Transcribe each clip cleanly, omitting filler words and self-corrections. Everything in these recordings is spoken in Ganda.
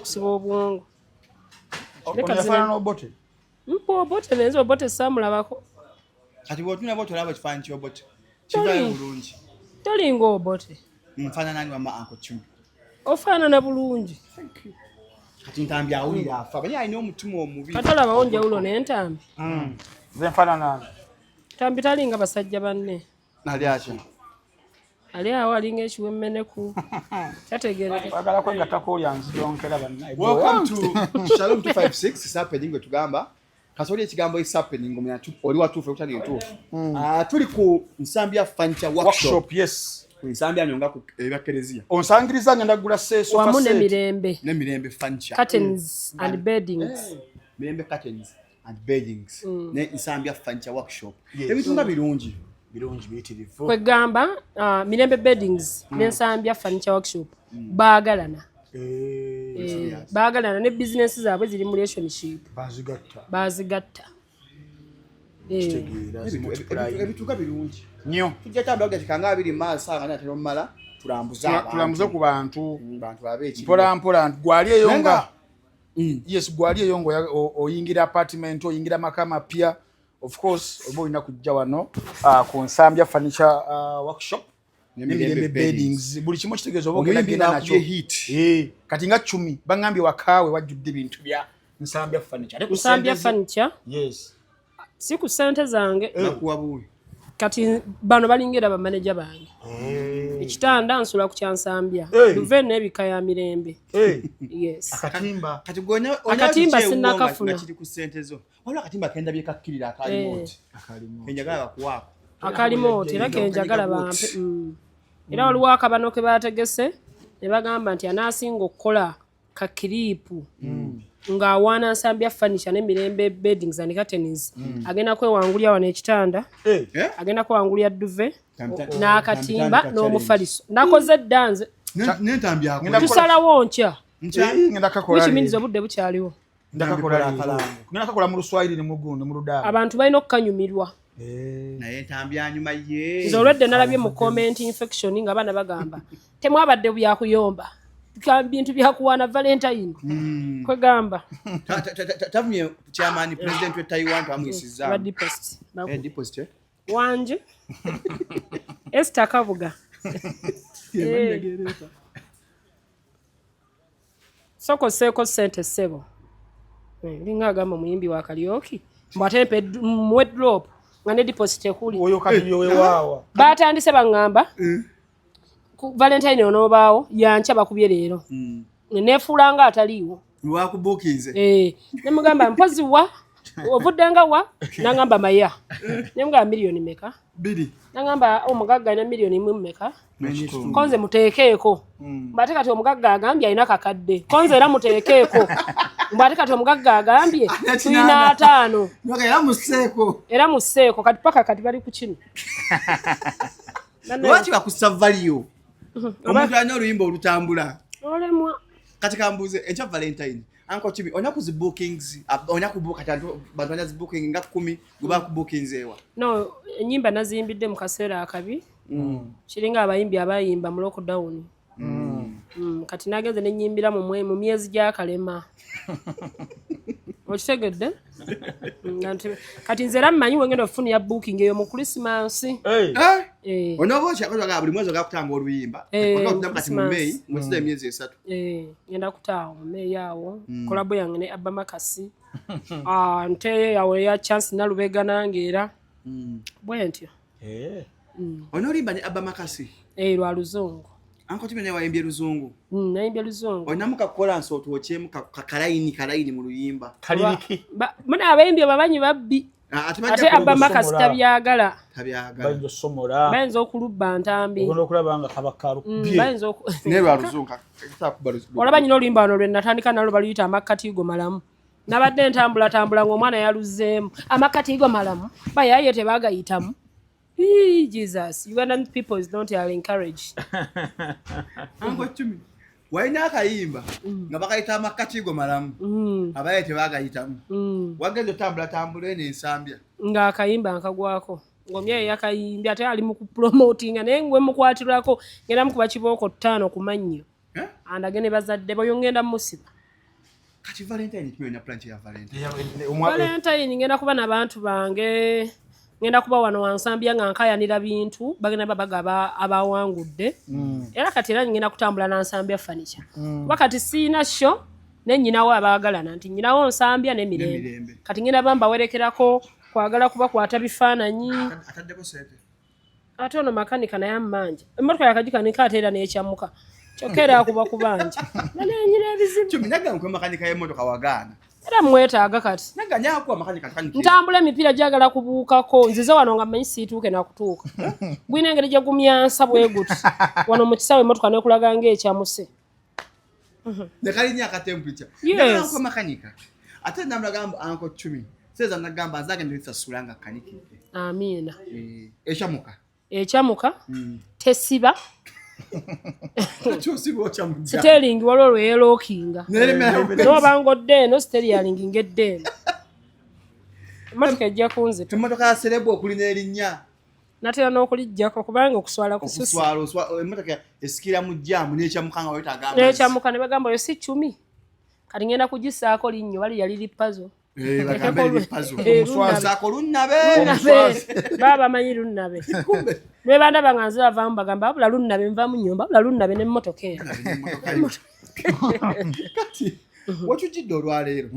Okusiba obwongo. Ono yafaanana Obote. Mpa Obote, naye nze Obote saamulabako. Kati bw'otunula bw'otyo olaba ekifaananyi ky'Obote kivaayo bulungi. Tolinga Obote. Nfaanana ani wamma, Uncle Chumi? Ofaanana bulungi. Kati Ntambi awulira afa, bani alina omutima omubi. Kati olabawo njawulo n'entambi? Nze nfaanana ani? Ntambi talinga basajja banne. Ali atya? Ali awo alinga ekiwemmeneku, tategeereka. Oyagala kwegattako oli anzidonkera banna. Welcome to Shalom 256 is happening. Gwe tugamba kasoli ekigambo is happening, omanya oli watuufu okutali entuufu. Ah, tuli ku Nsambya Furniture Workshop. Workshop, yes. Ku Nsambya nyonga ku ebya kereziya. Onsangiriza ngenda kugula sofa wamu set. N'emirembe. N'emirembe Furniture. Curtains and beddings. Mirembe Curtains and Beddings ne Nsambya Furniture Workshop. Yes. Ebintu nga birungi. Birungi biyitirivu. Kwegamba Mirembe Beddings n'Ensambya Furniture Workshop baagalana. Eh, Eh, baagalana ne bizinesi zaabwe ziri mu relationship. Bazigatta. Bazigatta. Eh, Kitegeera zimultiplying. Ebintu nga birungi. Nnyo. Tujja tambula kudakika nga 20 maaso nga natera omumala tulambuze abantu. Tulambuze ku bantu. Bantu babe ekiriwo. Mpola mpola, gwali eyo Naye nga yes, gwali eyo nga oyingira apartment, oyingira maka mapya, of course oba olina kujja wano ku Nsambya Furniture Workshop n'Emirembe Beddings. Buli kimu kitegeeza oba ogenda Omuyimbi genda n'akubye nakyo. hit. Eh, kati nga Cumi baŋŋambye wakaawe wajjudde ebintu bya Nsambya Furniture. Ate ku Nsambya ssente Furniture. Yes. Si ku ssente zange. Bakuwa buwi. Kati bano balinga era bamaneja bange. Ekitanda nsula ku kyansambya. Eh. Duvet n'ebika ya Mirembe. Eh, Yes. akatimba. Kati gwe Akatimba ona sinnakafuna. nga kiri ku ssente zo. Waliwo akatimba kendabye kakkirira akalimoti. Kenjagala bakuwaako. Akalimooti era kenjagala bampe. Era waliwo akabano ke baategese ne bagamba nti anaasinga okukola ka clip ng'awaana Nsambya Furniture n'Emirembe Beddings and Curtains agenda kwewangulya wano ekitanda, Eh, Eh? agenda kwewangulya duvet n'akatimba Tambi n'omufaliso. Nakoze dda nze. N'entambi Ngenda akola. Tusalawo nkya. Nkya. Eh, ngenda kakola Which means leero. obudde bukyaliwo. Ngenda kakola Ntambi leero. kola. Ngenda kakola mu Luswayiri ne mu gundi mu Ludaaba. Abantu balina okukanyumirwa. Eh. Naye entambi anyuma ye. Nze olwedde nalabye mu comment infection nga abaana bagamba temwabadde byakuyomba, bintu byakuwaana Valentine. Kwegamba Tavumye chairman president we Taiwan twamuyisizza. Ba deposit. Eh, deposit, eh? Wanje Esther Kabuga. Eh. Sokoseeko ssente ssebo. Eh, linga agamba omuyimbi wa karaoke mbu ate mpe muwe drop nga ne deposit ekuli. Oyo kati yowewaawa. Batandise baŋŋamba ku Valentine onoobaawo yankya, bakubye leero, neneefuula nga ataliiwo. Lwakubuukinze. Eh, nemugamba mpozi wa ovudde nga wa, nangamba maya, nemugamba miliyoni meka? 2. Nangamba omugagga alina miliyoni 1 meka, konze muteekeeko. Mbw ate kati omugagga agambye alina kakadde, konze era muteekeeko. Mbw ate kati omugagga agambye tulina 50. Era museeko. Era museeko. Kati paka kati bali ku kino. Lwaki bakussa value? Omuntu alina oluyimba olutambula. Olemwa. Kati kambuuze, enkya Valentine. Uncle Chibi, olina ku zi bookings, olina ku book kati bantu balina zi booking nga 10, gwe bakubuukinze wa? No, ennyimba naziyimbidde mu kaseera akabi. Kiringa abayimbi abayimba mu lockdown. Kati nagenze nenyimbira mu myezi gy'akalema, okitegedde? Kati nze era mmanyi wengenda okufunira booking eyo mu Christmas. Eh, Eh? Eh, Onooba okyakatwaga buli mwezi ogakutanga oluyimba. Eh, Ogakutanga kati mu Christmas. May, mwezi emyezi 3. Eh, ngenda kutaawo mu May awo collabo yange ne Abba Makasi. Ah, nte awo eya Chance Nalubega nange era bwe ntyo. Eh. Onoolimba ne Abba Makasi. Eh, lwa Luzungu. Uncle Chibi naye wayimbye Luzungu. Nayimbye Luzungu. Olinamu kakolansi otwokyemu kalayini mu luyimba. Kaliriki. Muna abayimbi ababanyi babbi. Ah, ate bajja Ate Abba Osomola. Makasi tabyagala. Tabyagala. Bayinza osomola. Bayinza okulubba ntambi. Ogenda okulaba nga kaba kalukubye. Bayinza Naye lwa Luzungu kakuba Luzungu. Olaba nyina oluyimba wano lwe natandika nalwo baluyita Amakkati Go Malamu. Nabadde ntambulatambula ng'omwana yaluzeemu amakkati go malamu, bayaye tebagayitamu. Hii, Jesus, Ugandan people is not encouraged. Uncle Chumi, walina akayimba nga bakayita Amakkati Go Malamu. Abaye tebagayitamu. Wagenda otambulatambula eno ensambya. Ng'akayimba nkagwako ng'omyaye yakayimbye ate ali mu kupromotinga, naye ngwe mukwatirako ngenda mukuba kibooko 5 ku mannyo. Eh? Andage ne bazadde boyo ngenda musiba. Kati Valentine tumenya plan ya Valentine. Valentine ngenda kuba n'abantu bange, ngenda kuba wano wansambya nga nkayanira bintu, bagenda babagaba abawangudde. Era kati era ngenda kutambula n'Nsambya Furniture. Kuba kati siina show ne nnyinawo abaagalana nti nnyinawo Nsambya n'Emirembe. N'Emirembe. Kati ngenda bambawerekerako kwagala kubakwata bifaananyi. Ataddeko sente. Ate ono makanika naye ammanja. Emmotoka yakagikanika ate era n'ekyamuka. Kyokka era akuba kubanja. Nanenyina ebizibu. Chumi naga nkwe makanika y'emmotoka wagaana. Era mwetaaga kati. Naga nyakuwa makanika kanika. Ntambula emipiira gyagala kubuukako, nzize wano nga mmanyi siituuke nakutuuka. Gwina engeri gye gumyansa bwe guti. Wano mu kisaawe emmotoka n'ekulaga ng'ekyamuse. Ne kalinnya aka temperature. Yes. Naga nkwe makanika. Ate namulaga mbu anko Chumi. Seza nagamba nzage ndisasula nga kanikidde. Amiina. Ekyamuka. Ekyamuka tesiba. Kyosiba okyamujja. Siteeringi waliwo lwe yeerookinga. Neremera. N'oba ng'odde eno siteeringi ng'edde eno. Emmotoka ejja kunzita. Emmotoka ya celeb okulina erinnya. Natera n'okuliggyako kubanga okuswala kususse. Okuswala oswa emmotoka esikira mu jjaamu n'ekyamuka nga weetaaga amazzi. N'ekyamuka ne bagamba oyo si Chumi. Kati ngenda kugissaako linnyo bali yali lipazo. Bagambe liri pazo. Omuswazaako lunnabe. Lunnabe. Baba bamanyi lunnabe. Lwe bandaba nga nze bavaamu bagamba wabula lunnabe nva mu nnyumba wabula lunnabe n'emmotoka eno. Kati wetujjidde olwaleero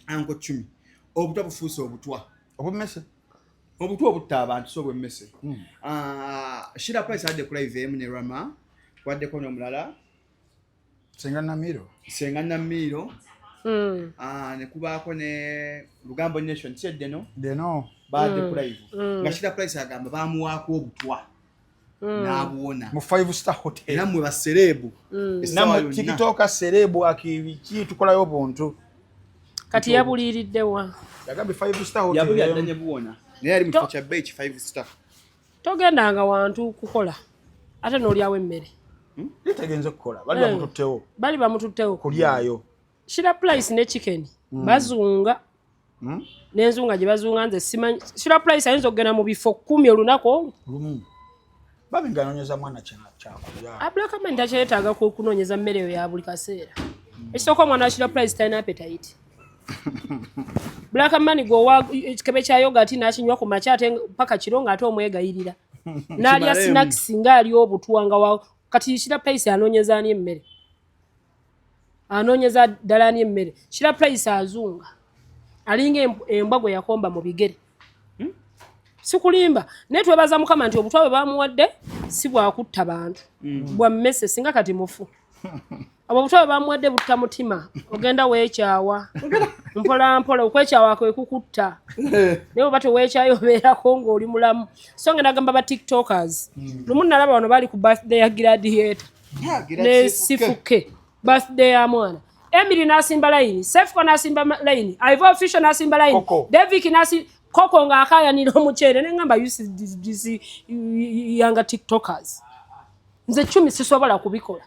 Uncle Chumi obutwa bufuuse obutwa. Obumese. Obutwa obutta abantu so obwemmese. Shira Price adde ku live emu ne Rama waddeko n'omulala Senga Namiro. Senga Namiro. Ne kubaako ne Lugambo Nation si eddeno Deno. baadde ku live nga Shira Price agamba baamuwaako obutwa n'abuwona Mu 5 star hotel. era mmwe basereebu essaawa Namwe yonna. TikToker celeb akibiki tukolayo buntu. Kati yabuliiridde wa? Yagambye 5 star hotel. Yabulira dda ne buwona naye yali mu kifo kya bbeeyi ki 5 star. Togendanga wantu kukola ate n'olyawo emmere. Litegenze kukola bali bamututtewo. Bali bamututtewo. Kulyayo. Shira Price ne chicken bazunga. N'enzunga gye bazunga nze simanyi. Shira Price ayinza okugenda mu bifo 10 olunaku olwo. Lumu. Babi ng'anoonyeza mwana kyakulya. Black man takyetaaga kunoonyeza mmere eyo ya buli kaseera. Ekisooka omwana wa Shira Price talina appetite. Black man gw'owa ekikebe kya yogurt n'akinywa ku makya ate paka kiro ng'ate omwegayirira. N'alya snacks ng'ali obutwa nga kati Shira Price anoonyeza ani emmere? Anoonyeza ddala ani emmere? Shira Price azunga. Alinga embwa gwe yakomba mu bigere. Sikulimba. Naye twebaza Mukama nti obutwa bwe bamuwadde si bwakutta bantu. Bwa mmese singa kati mufu. Obwo obutwa bwe bamuwadde butta mutima. Ogenda weekyawa. Mpola mpola okwekyawa kwe kukutta. Naye bw'oba teweekyayo obeerako ng'oli mulamu. So ngenda gamba ba TikTokers. Lumu nalaba wano bali ku birthday ya Gladiator. Ne Sifuke. Birthday ya mwana. Emily n'asimba layini, Sefco n'asimba layini, Ivo Official n'asimba layini, Davic n'asimba Koko ng'akaayanira omuceere ne ngamba you see this younger TikTokers. Nze Chumi sisobola kubikola.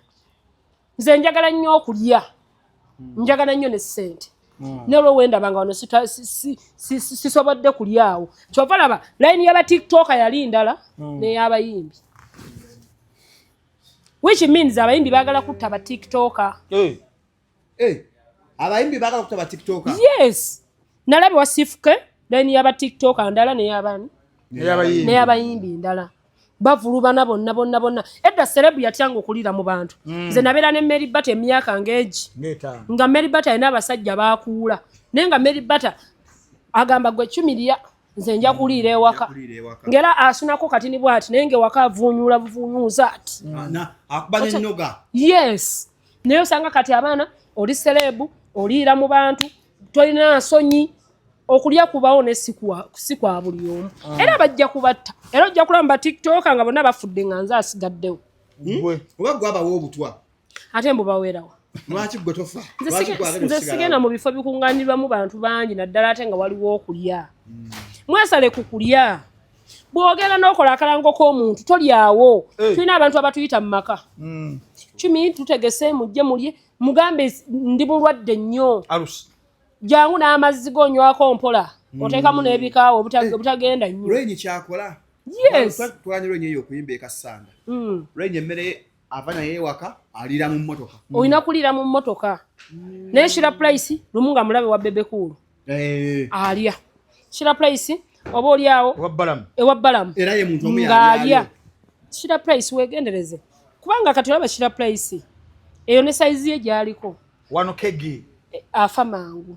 Nze njagala nnyo okulya. Njagala nnyo ne ssente. N'olwo wendaba nga wano sisobodde kulyawo. Kyova laba layini y'aba TikToker yali ndala n'ey'abayimbi. Which means abayimbi baagala kutta ba TikToker. Abayimbi baagala kutta ba TikToker. Yes. Nalabye wa Sifuke layini y'aba TikToker ndala n'ey'abaani. N'ey'abayimbi ndala. Bavulubana bonna bonna bonna. Edda celeb yatyanga okuliira mu bantu. Nze nabeera ne Mary Bata emyaka ng'egi. Nga Mary Bata alina abasajja baakuula. Naye nga Mary Bata agamba gwe Chumi nze nja kuliira ewaka. Ng'era asunako katini bw'ati naye ng'ewaka avuunyuula buvuunyuuza ati. Akuba n'ennoga. Yes. Naye osanga kati abaana oli celeb oliira mu bantu tolina nsonyi okulya kubawo ne si kwa buli omu. Era bajja kubatta. Era ojja kulaba ba TikToker nga bonna bafudde nga nze asigaddewo. Oba gwe abawa obutwa. Ate mbu baweerawa. Lwaki gwe tofa? Nze sigenda mu bifo bikungaanirwamu bantu bangi naddala ate nga waliwo okulya. Mwesale ku kulya. Bw'ogenda n'okola akalango k'omuntu tolyawo. Tulina abantu abatuyita mu maka. Chumi tutegese mujje mulye mugambe ndi mulwadde nnyo. Jangu n'amazzi g'onywako mpola. Oteekamu n'ebikaawo obutagenda nnyo. Lwenyi kyakola. Yes. Twanye lwenyi eyo okuyimba e Kassanda. Lwenyi emmere Ava naye ewaka, aliira mu mmotoka. Olina kuliira mu mmotoka. Naye Shira Price lumu nga mulabe wa Bebe Cool alya. Shira Price oba oli awo Owa Balamu. Ewa Balamu. Era ye muntu omu. Ng'alya. Yalyayo. Shira Price weegendereze, kubanga kati olaba Shira Price eyo ne size ye gy'aliko. Wano kegi. Afa mangu,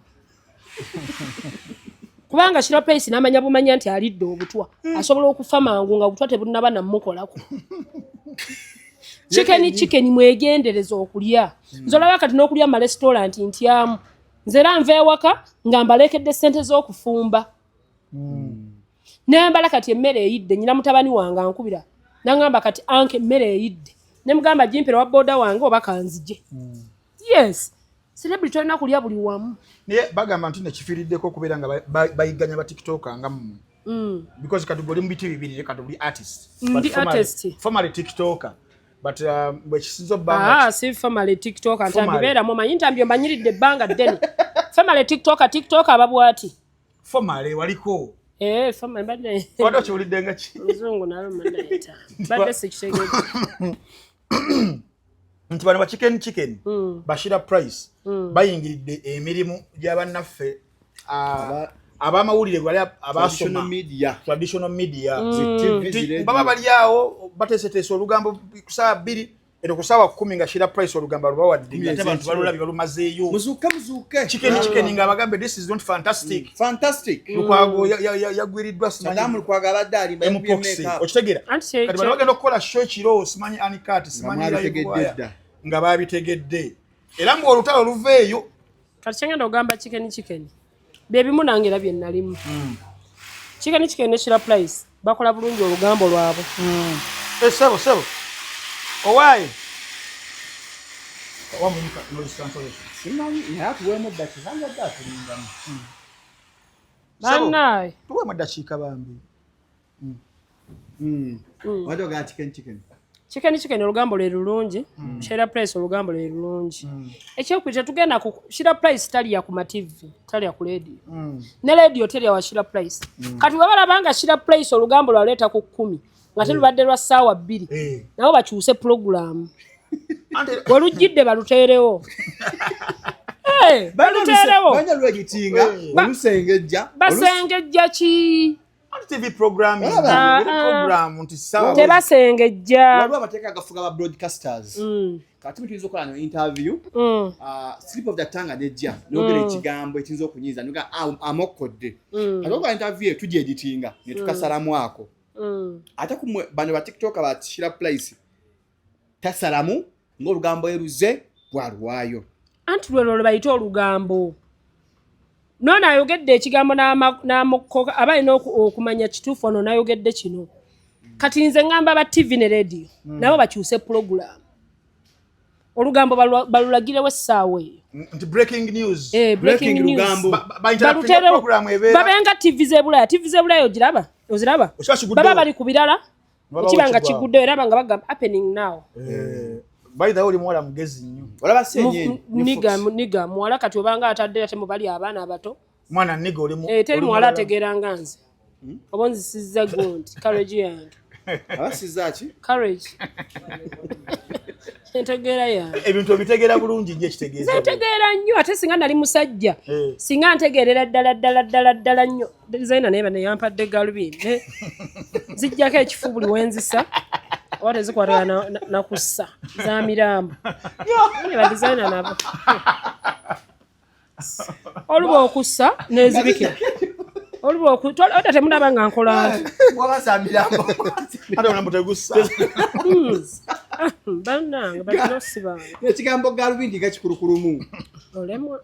kubanga Shira Price n'amanya bumanya nti alidde obutwa, asobola okufa mangu nga obutwa tebunnaba namukolako. Chicken Chicken, mwegendereza okulya. Nze olaba kati n'okulya mu restaurant ntyamu. Nze era nva ewaka nga mbalekedde ssente z'okufumba, nembala kati emmere eyidde. Nyina mutabani wange ankubira naŋŋamba, "Kati anke emmere eyidde." Ne mugamba, "Gimpere wa booda wange oba kanzije." Yes, celebrity olina kulya buli wamu. Naye bagamba nti nekifiiriddeko okubeera nga bayigganya ba TikToker nga mmwe, because kati gwe oli mu biti bibiri, kati oli artist. Ndi But artist. Formerly TikToker, but bwekisinza obbanga Ah, si formerly TikToker. Formerly. Ntambi beeramu omanyi, ntambi omanyiridde ebbanga ddene. Formerly TikToker, TikToker aba bw'ati. Formerly waliko. Eh, formerly mbadde Wadde okiwulidde nga ki? Oluzungu nalwo manayita mbadde sikitegedde. Nti bano ba Chicken Chicken, Bashira Price, bayingiridde emirimu gy'abannaffe ab'amawulire bali Traditional abasoma media. Traditional media. Zi TV, Nti zi radio. baba bali awo bateeseteese olugambo ku saawa 2, ero ku saawa 10 nga Shira Price olugambo lubawadde, nga ate abantu balulabye, balumazeeyo. Muzuuke, muzuuke. Chicken Chicken nga abagambe, "This is not fantastic." Fantastic. Lukwago yagwiriddwa Sadamu simanyi Lukwago abadde alimba. mpox, okitegeera? Anti Kati bano bagenda okukola show ekiro, simanyi anikat, simanyi Nga Live Wire, mwabitegedde dda. Nga babitegedde era mbu olutalo luveeyo. Kati kyengenda ogamba, Chicken Chicken byebimu nange era bye nalimu. Chicken Chicken ne Shira Price bakola bulungi olugambo lwabwe. Eh, sebo, sebo, owaaye wamuka noise cancellation. Simanyi, naye atuweemu eddakiika, ngadde atulingamu. Sebo. Bannaye. Tuweemu eddakiika bambi. Wadde ogala Chicken Chicken. Chicken Chicken olugambo lwe lulungi, Shira Price olugambo lwe lulungi. Ekyokubiri, tetugenda ku Shira Price talya ku ma TV, talya ku radio, ne radio terya wa Shira Price. Kati bwe balaba nga Shira Price olugambo lwaleeta ku 10 nga telubadde lwa ssaawa 2, nabo bakyuse pulogulaamu. Ante we lujjidde baluteerewo. Eh, baluteerewo. Balina lwegitinga olusengejja. Basengejja ki? Anti TV programming. Olaba? Eri program nti sawa Tebasengejja. Waliwo amateeka agafuga ba broadcasters. Kati mutuyinza okukola no interview, slip of the tongue nejja nogera ekigambo ekiyinza okunyiiza noga amokkodde. Kati okukola interview eyo tugyeditinga ne tukasalamu ako. Ate kumwe bano ba TikTok ba Shira Price tasalamu ng'olugambo eruze bwaluwaayo. Anti lwe lwe bayita olugambo. Noono ayogedde ekigambo n'amokkoka, aba alina okumanya kituufu ono n'ayogedde kino. Kati nze ŋŋamba ba TV ne radio nabo bakyuse pulogulaamu, olugambo balulagirewo essaawa eyo. Nti breaking news. Eh, breaking Breaking news. lugambo. Ba Baluterewo. program ebeera Babenga TV z'ebulaya. TV z'ebulaya ogiraba, oziraba? Okiba kiguddewo. Baba bali ku birala. Wabawo Ekiba nga kigwawo. kiguddewo era banga bagamba, "Happening now." Eh, by the way, oli muwala mugezi nnyo. Olaba senye. Niga niga muwala kati obanga atadde ate mubali abaana abato. Mwana niga oli Eh, teri oli muwala mulala. ategeera nga nze, oba onzisizza gundi courage yange. Abasiza ki? Courage, entegeera yange. Ebintu obitegeera bulungi nnyo, ekitegeeza Nze ntegeera nnyo, ate singa nali musajja, Eh. singa ntegeerera ddala ddala ddala ddala nnyo. Zaina naye bano yampadde galubindi zijjako ekifu buli wenzisa oba tezikwatagana nakussa za mirambo. Ne badesigner nabo oluba okussa nezibikira oluba odda temulaba nga nkola nti. Wabasamirambo. Ate omulambo tegussa. Bannange balinosi bange. Ekigambo galubindi nga kikulukulumu. Olemwa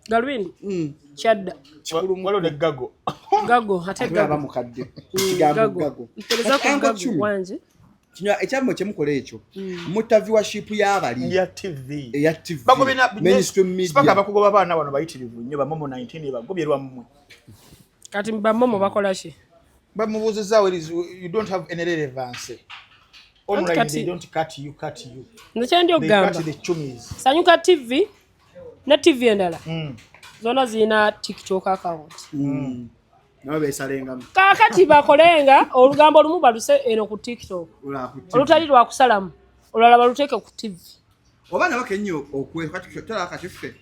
galubindi kyadda. Waliwo ne gago. Gago ate aba gago. Mukadde ekigambo Gago. gago. Mpereza ku Kati Uncle gago. Chumi, Wanje. kino ekyamwe kyemukola ekyo mutta viewership y'abali ya TV. Eya TV. Bagobye na mainstream media. Sipaka bakugoba abaana bano bayitirivu nnyo, bamomo 19 bagobye lwammwe. Kati bamomo bakola ki? Bamubuuzizaawo, you don't have any relevance online. They don't cut you, cut you. Nze kyendi They okugamba, cut the chumis. Sanyuka TV ne TV endala zonna zirina TikTok account. Nabo beesalengamu. Kaakati bakolenga olugambo olumu baluse eno ku TikTok Olwa ku TV. olutali lwakusalamu. Olala baluteeke ku TV. Oba nabo kenyi okwetala kati ffe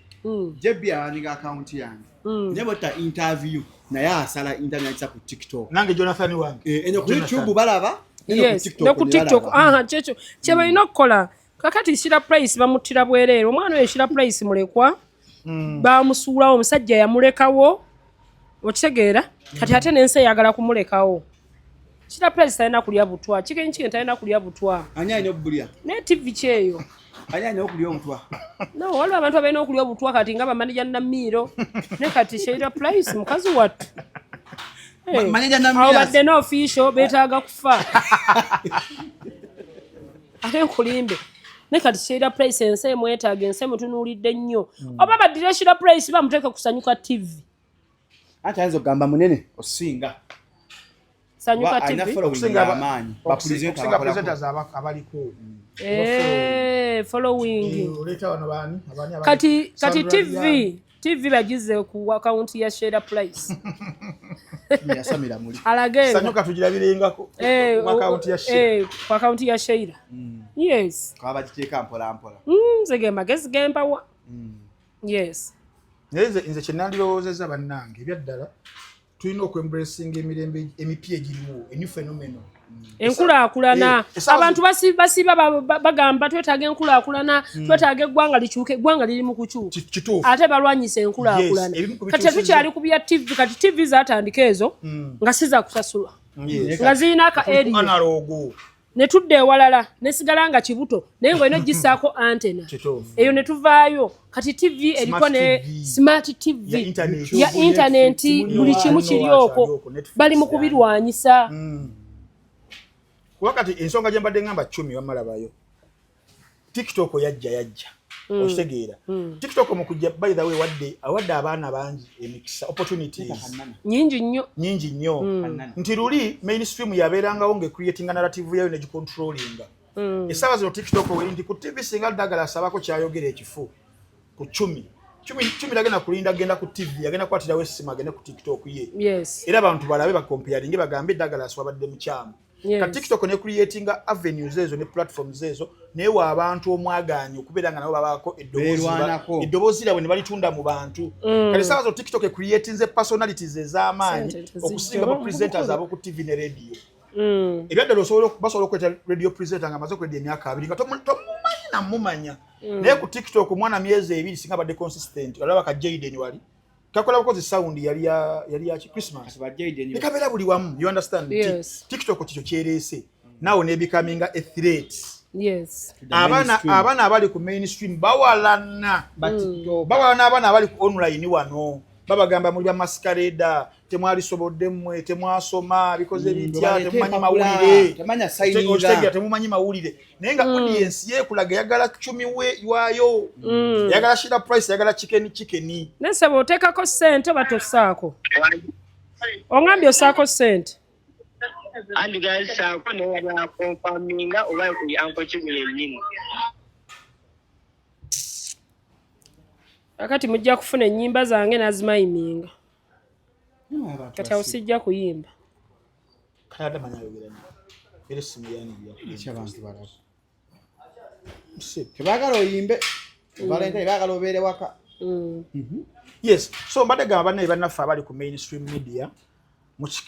JB awaninga akawunti yange, naye bwetta interview naye asala internet ku TikTok. Nange Jonathan wange. Eno ku YouTube balaba. Yes, ne ku TikTok. Aha, kyekyo kye balina okukola. Kakati Shira Price bamuttira bwereere. Omwana oyo Shira Price mulekwa, bamusuulawo, omusajja yamulekawo, okitegeera? Kati ate n'ensi eyagala kumulekawo. Shira Price talina kulya butwa, Chicken Chicken talina kulya butwa. Ani alina okubulya? Naye TV kyeyo. Ani alina okulya obutwa? No, waliwo abantu abalina okulya obutwa kati nga bamaneja Namiiro ne kati Sheila Price mukazi wattu. Manager Namiiro. Awo badde no official beetaaga kufa. Ate nkulimbe. Ne kati Sheila Price ensi emwetaaga, ensi emutunuulidde nnyo. Oba baddire Sheila Price bamuteeke ku Sanyuka TV. Anti ayinza okugamba munene osinga. Sanyuka TV. Okusinga presenters abaliko. Following. Oleeta wano baani? Kati TV bagize ku account ya Sheila Price. Yasamira muli. Alage. Sanyuka tugirabirengako ku account ya Sheila. Ku account ya Sheila. Yes. Kwa bagiteeka mpola mpola. Nze ge magezi gempawa. Yes. Naye nze kye nandirowoozezza bannange ebyaddala tulina okwembracinga emirembe emipya egiriwo, a new phenomenon. Enkulaakulana. Abantu basiba bagamba twetaaga enkulaakulana, twetaaga eggwanga likyuke, eggwanga liri mu kukyuka. Ate balwanyisa enkulaakulana. Kati tetukyali ku bya TV, kati TV zaatandika ezo nga si za kusasulwa. Nga zirina aka area. Ne tudda ewalala nesigala nga kibuto naye ng'olina ogisaako antenna. Eyo ne tuvaayo. Kati TV eriko ne smart TV ya internet, buli kimu kiri okwo, bali mu kubirwanyisa. Kuba kati ensonga gye mbadde ngamba Chumi wamalabayo, TikTok yajja okitegeera. TikTok mu kujja, by the way, awadde abaana bangi emikisa, opportunities nyingi nnyo, nyingi nnyo. Nti luli mainstream yabeerangawo ng'ecreatinga narrative yayo negicontrollinga. Essaawa zino TikTok weri nti ku TV singa ddagala asabako kyayogera ekifu ku Chumi, Chumi tagenda kulinda genda ku TV, agenda kukwatirawo essimu agende ku TikTok ye. Era abantu balabe bacomparinge bagambe ddagala aswabadde mukyamu. Ka TikTok ne creatinga avenues ezo ne platforms ezo newa abantu omwagaanyi okubeera nga nabo babaako eddoboozi lyabwe ne balitunda mu bantu. Kati essaawa zo TikTok creatinze personalities ez'amaanyi okusinga ba presenters ab'oku TV ne radio. Ebyaddala basobola okweta radio presenter nga amaze okwedda emyaka 2 nga tomumanyi namumanya. Naye ku TikTok omwana myezi 2 singa abadde consistent, olaba ka Jaden wali kakola bukozi sound yali ya Christmas ekabeera buli wamu. You understand? TikTok kikyo kyereese naawe ne becoming a threat. Yes. Abaana abali ku mainstream bawalana. Bawalana abaana abali ku online wano. Babagamba muli ba masquerade, temwalisobodde mmwe, temwasoma, bikoze bitya, temumanyi mawulire. Temumanyi mawulire. Naye nga audience yeekulaga eyagala Chumi waayo. Eyagala Sheila Price, eyagala Chicken Chicken. Naye ssebo oteekako ssente oba tossaako? Ongambye ossaako ssente. Andi gasaako naye yali akonfaminga oba Uncle Chumi yennyini. Kakati mujja kufuna ennyimba zange nazimayiminga. Kati awo sijja kuyimba. Tebaagala oyimbe, Valentine baagala obeere waka. Yes, so mbadde gamba bannaye bannaffe abali ku mainstream media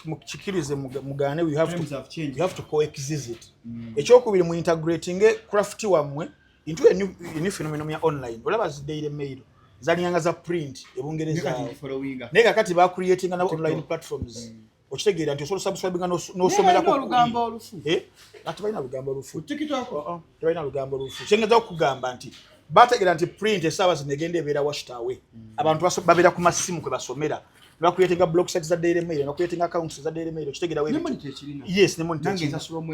mukikirize mugaane, we have to coexist. Ekyokubiri mu integrating craft wammwe into a new phenomenon ya online. Olaba zi Daily Mail zalinganga za print ebungereza, naye kakati ba creatinga na online platforms. Okitegeera nti osobola subscribinga n'osomerako olugambo olufu. Ate balina lugambo olufu. Tebalina lugambo olufu. Kyengeza okugamba nti bategeera nti print essaawa zino egenda ebeera washed away. Abantu babeera ku masimu kwe basomera. Bakuyetinga blog sites za Daily Mail, bakuyetinga accounts za Daily Mail, okitegeera we. Yes, ne monitor.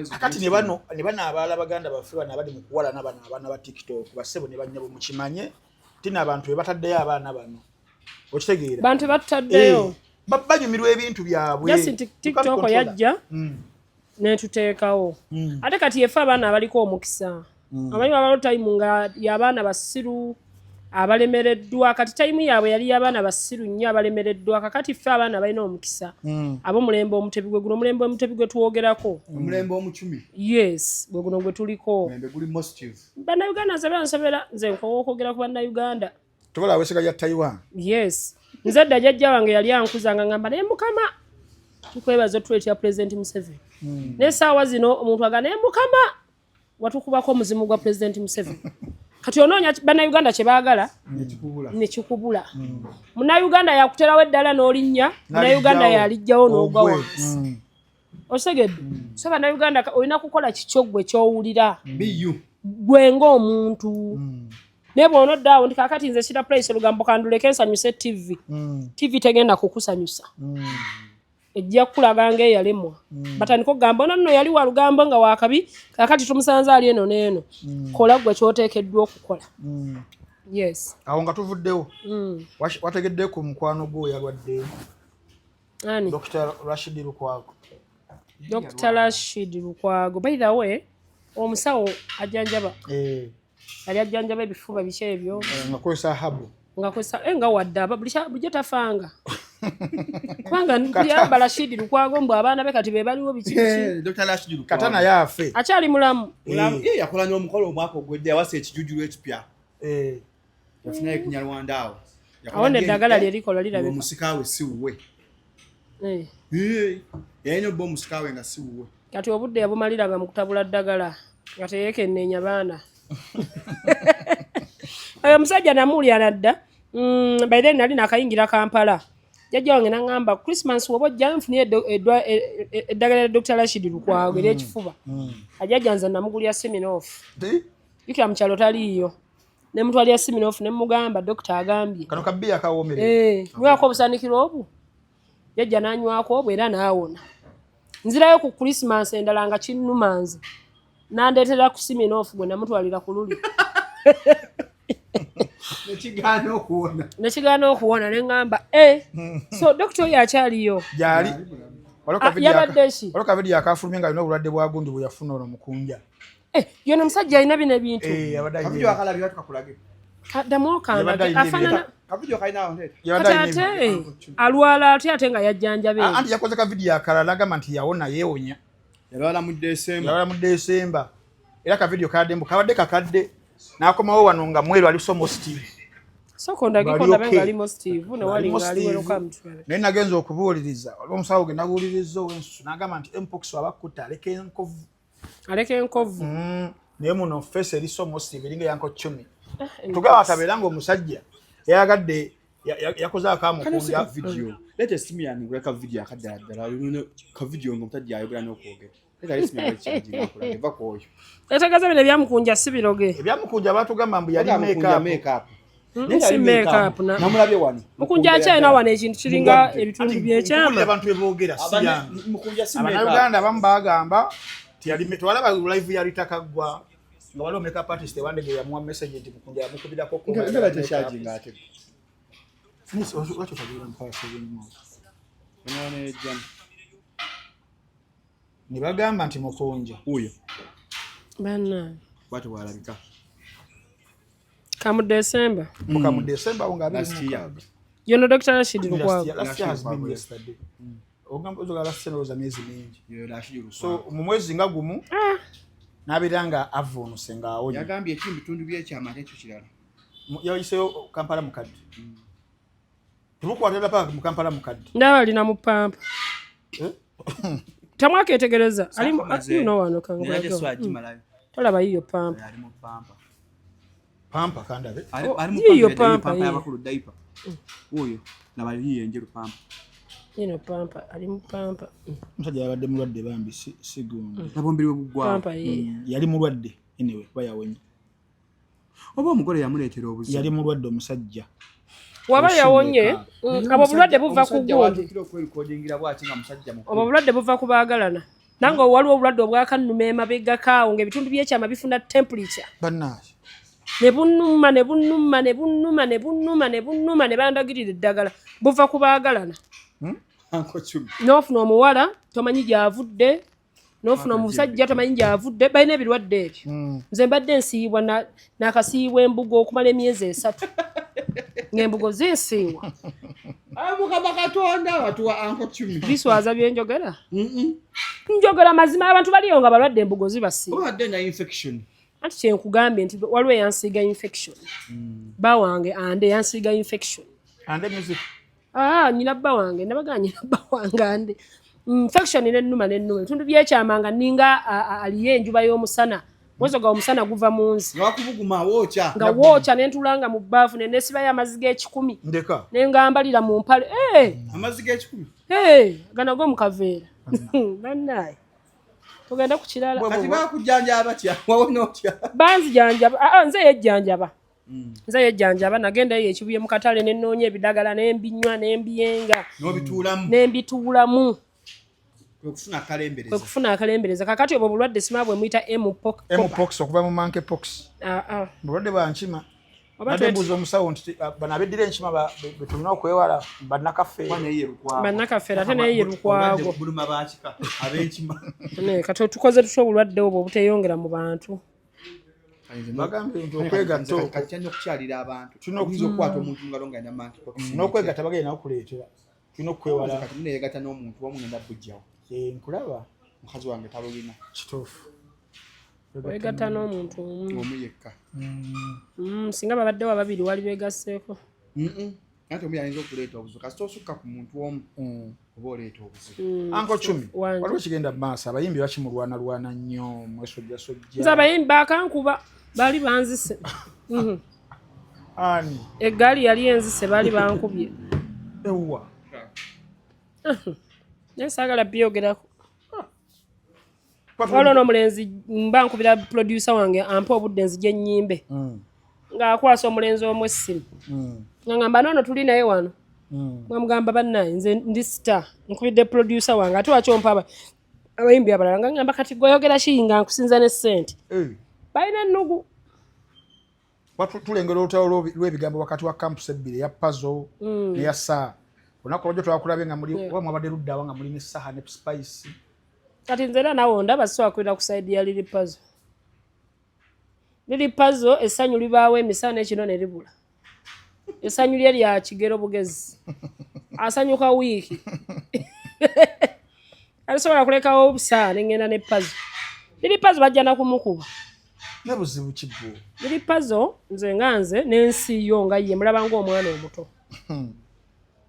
Kakati ne bano abalala baganda baffe bano abali mu kuwalana bano abaana ba TikTok bassebo ne bannyabo mukimanye tina abantu be bataddeyo abaana bano. Okitegeera. Bantu bataddeyo. Banyumirwa ebintu byabwe. Yes, TikTok yajja netuteekawo. Ate kati yefe abaana abaliko omukisa. Amanyi babalo time nga y'abaana basiru Abalemereddwa kati time yaabwe yali y'abaana basiru nnyo abalemereddwa. Kakati ffe abaana balina omukisa, ab'omulembe Omutebi, gwe guno omulembe Omutebi gwe twogerako. Omulembe Omucumi. Yes, gwe guno gwe tuliko. Omulembe guli positive. Bannayuganda, nsabira, nsabira, nze nkowa okwogera ku bannayuganda. Tobola wesiga lya Taiwan. Yes, nze dda jjajja wange yali ankuza nga ngamba, naye Mukama tukwebaza otuleetera Pulezidenti Museveni. N'essaawa zino omuntu aga, naye Mukama watukubako omuzimu gwa Pulezidenti Museveni. Kati onoonya bannayuganda kye baagala nekikubula. Nekikubula. Munnayuganda yakuterawo eddala n'olinnya, munnayuganda yalijjawo n'ogwa Ogwe. wansi. Okitegedde? So bannayuganda, olina kukola kikyo gwe kyowulira bu gwe ng'omuntu. Naye bw'onodda awo nti kakati nze Shira Price olugambo kanduleke nsanyuse TV, TV tegenda kukusanyusa. Ejja kukulaga ng'eyalemwa. Batandika okugamba, ono nno yali wa lugambo nga wakabi, kakati tumusanze ali eno n'eno. Kola gwe kyoteekeddwa okukola. Yes. Awo nga tuvuddewo, wategedde ku mukwano gwo yalwadde? Ani? Dr Rashid Lukwago. Dr Rashid Lukwago, by the way, omusawo ajjanjaba, yali ajjanjaba ebifuba biki ebyo. Nga kozesa herbal. Nga kozesa nga wadde aba bulijjo tafanga, kubanga yamba Rashid Lukwago mbu abaana be kati be baliwo biki biki. Dr Rashid Lukwago. Kata naye afe. Akyali mulamu? Mulamu. Ye yakola n'omukolo omwaka ogwedde, yawasa ekijujulu ekipya. Yafunayo Kinyarwanda awo. Yakola Awo n'eddagala DNA, lye likola lirabika. ng'omusika we si wuwe. Yalina obba omusika we nga si wuwe. Kati obudde yabumaliranga mu kutabula ddagala nga teyeekenneenya baana. Oyo omusajja namuwulira nadda. By then nali nakayingira Kampala. Jjajja wange naŋŋamba, Christmas woba ojja nfunye eddagala lya Dr Rashid Lukwago ery'ekifuba. Ajjajja nze namugulya Smirnoff. Jjukira mu kyalo taliiyo, nemutwalira Smirnoff ne mugamba, dokita agambye Kano kabiya kawoomere. Eh, nywako obusanikiro obwo. Jjajja n'anywako obwo era n'awona. Nzirayo ku Christmas endala nga kinnuma nze, nandeetera ku Smirnoff gwe namutwalira ku luli. Nekigaana okuwona. Nekigaana okuwona, ne ŋŋamba e so dokita oyo akyaliyo? Gyali. Ah, yabadde ki? Waliwo kavidiyo akafulumye nga alina obulwadde bwa gundi bwe yafuna olwo mukunja. Eh, yono omusajja alina bino ebintu. Eh, abadde alina Kavidiyo akalabye batukakulage. Kaddamu okandage. Yabadde alina Afaanana Kavidiyo kalina awo nteeta. Yabadde kati alina ate alwala atya ate nga yajjanjaba? Ah, anti yakoze kavidiyo akalala nagamba nti yawona, yeewonya. Yalwala mu Desemba. Yalwala mu Desemba, era kavidiyo kadde mbu kabadde kakadde, n'akomawo wano nga mweru, ali so positive. Sooka ondageko Ng'ali ndabe okay. nga ali positive newali Ng'ali nga ali positive. welcome to. Naye nagenza okubuuliriza, waliwo omusawo ge nabuuliriza ow'ensusu n'agamba nti mpox aba kutta aleka enkovu. Aleka enkovu. Naye muno face eri so positive, eringa yanko cumi. Eh, tugaba atabeera nga omusajja yayagadde yakoze Kano si akamukunja. kavidiyo. Leeta essimu yange ngule kavidiyo akaddala ddala. Kavidiyo nga omusajja ayogera n'okwogera. Leeta essimu yange ekyajinga nkulage, va ku oyo. Etegeeza bino ebyamukunja si biroge. Ebyamukunja batugamba mbu yali Mukunja makeup. makeup. Si makeup Namulabye wano. Mukunja akyalina wano ekintu kiringa Mulwadde. ebitundu Anti byekyama. nkuwulira abantu beboogera, si yange. Mukunja si makeup. Abannayuganda abamu bagamba nti yali, twalaba live ya Rita Kaggwa nga waliwo makeup artist ewandege yamuwa message nti Mukunja yamukubirako. Nga tekyajinga ate. Lwaki otagirira mukwasa ebintu? Onoonejjamu. Ne bagamba nti Mukunja Wuuyo. Banna. Bwatyo bw'alabika. Kamu Desemba. Muka mu December awo nga Last year. 26. Yono Dr Rashid Last Lukwago. year, last year has been Lukwago. yesterday. Ogamba ozoga last year, ndowooza myezi mingi. Yoyo Rashid Lukwago. So mu mwezi nga gumu n'abeera nga avvuunuse ng'awonye. Yagambye ekiri mu bitundu by'ekyama ate ekyo kirala. Yayiseyo Kampala mukadde, tebukwatira paka mu Kampala mukadde. Ndaba alina mu pampa. Eh? Tamwaketegereza ali Saakamaze. yuno wano Naye kankulage. so agimalayo. Tolaba yiyo pampa? Ali mu pampa. Pampa kandabe. Ali Oh, ali mu yiyo pampa, pampa, pampa yiyo. y'abakulu diaper. Wuuyo laba yiyo enjeru pampa. Yino pampa, ali mu pampa. Omusajja yabadde mulwadde bambi, si gundi. Laba omubiri we guggwawo. Pampa yiyo. Yali mulwadde anyway, kuba yawonye. Oba omugole yamuleetera obuzibu. Yali mulwadde omusajja. Waba yawonye, abo obulwadde buva ku Omusajja gundi. watuukira okwerekodingira bw'ati nga musajja mukulu. Obwo obulwadde buva ku baagalana. Nange waliwo obulwadde obwakannuma emabegakaawo ng'ebitundu byekyama bifuna temperature. Bannange. Ne bunnuma, ne bunnuma, ne bunnuma, ne bunnuma, ne bunnuma, ne bandagirira eddagala. Buva ku baagalana. Uncle Chumi. N'ofuna omuwala tomanyi gy'avudde. Nofuna omusajja tomanyi gyavudde, balina ebirwadde ebyo. Nze mbadde nsiiyibwa nakasiiyibwa embugo okumala emyezi 3 ng'embugo zinsiiwa. Mukama Katonda watuwa Uncle Chumi. Biswaza byenjogera, njogera mazima. Abantu baliyo nga balwadde, embugo zibasiiwa. Obadde na infection. Anti kyenkugambye nti waliwo eyansiiga infection, bba wange ande yansiiga infection. Ande music. Ah, nyina bba wange, nabaga nyina bba wange ande infection nennuma nennuma ebitundu byekyama nga ninga aliyo enjuba y'omusana, mwezi gwa omusana guva mu nzi. Nga wakubuguma wookya. Nga wookya, nentulanga mu bbaafu nenesibayo amazzi g'ekikumi. Ndeka. Nengambalira mu mpale. Eh! Amazzi g'ekikumi. Eh, gano go mu kaveera. Bannaye, tugende ku kirala. Kati bakujjanjaba batya? Wawona otya? Banzijanjaba, aa, nze yejjanjaba, nze yejjanjaba. Nagenda eyo ekibuye mu katale nenoonya ebidagala nembinywa nembiyenga. N'obituulamu. Nembituulamu. Kwe kufuna kwe akalembereza. Kufuna akalembereza. Kakati obwo obulwadde sima bwe muyita mpox. Mpox, okuva mu monkey pox. Aa. Bulwadde bwa nkima. Oba Badde mbuuza omusawo nti bano abeddira enkima be tulina okwewala bannakaffe. Kuba naye ye Lukwago. Bannakaffe, ate naye ye Lukwago. Obulwadde buluma bakika ab'enkima. Ne, kati tukoze tutya obulwadde obwo obuteeyongera mu bantu? Bagambye nti okwegatta okwo Kati kyanya okukyalira abantu. Tulina Oyinza okukwata omuntu ngalo nga alina monkeypox. N'okwegatta bagenda nakuleetera, tulina okwewala. Kati muneyegatta n'omuntu wamu ngenda bujjawo. Eh, nkulaba. Mukazi wange talulina. Kituufu. Wegatta n'omuntu omu. Omu yekka. Singa babaddewo ababiri wali beegasseeko. Anti omu yayinza okuleeta obuzibu. Kasita osukka ku muntu omu oba oleeta obuzibu. Uncle Chumi, Wange. waliwo kigenda mu maaso, abayimbi bakimulwanalwana nnyo, mwesojjasojja. Nze abayimbi bakankuba, baali banzise. Ani? Eggaali yali enzise, baali bankubye. Ewwa? Naye saagala byogerako. Waliwo n'omulenzi, mba nkubira producer wange ampa obudde nzije ennyimbe, ng'akwasa omulenzi omu essimu, nga ngamba noono tuli naye wano. Bamugamba, bannaye, nze ndi star, nkubidde producer wange, ate waki ompa abayimbi abalala? Nga ngamba, kati gweoyogera ki nga nkusinza ne ssente? Balina ennugu. Tulengera olutalo lw'ebigambo wakati wa camps ebbiri, eya Pazo neya Saha. Olunaku olwajjo twakulabye nga muli oba mwabadde luddawa nga muli ne Saha ne Spice. Kati nze era nawe ondaba siwakwira ku side ya Lili Pazo. Lili Pazo essanyu libaawo emisana ekino ne libula. Essanyu lye lya kigero bugezi, asanyuka wiiki, alisobola kulekawo obusaa nengenda ne Pazo. Lili Pazo bajja nakumukuba. Ne buzibu kibbo? Lili Pazo nze nga nze n'ensi yo nga ye mulaba ng'omwana omuto.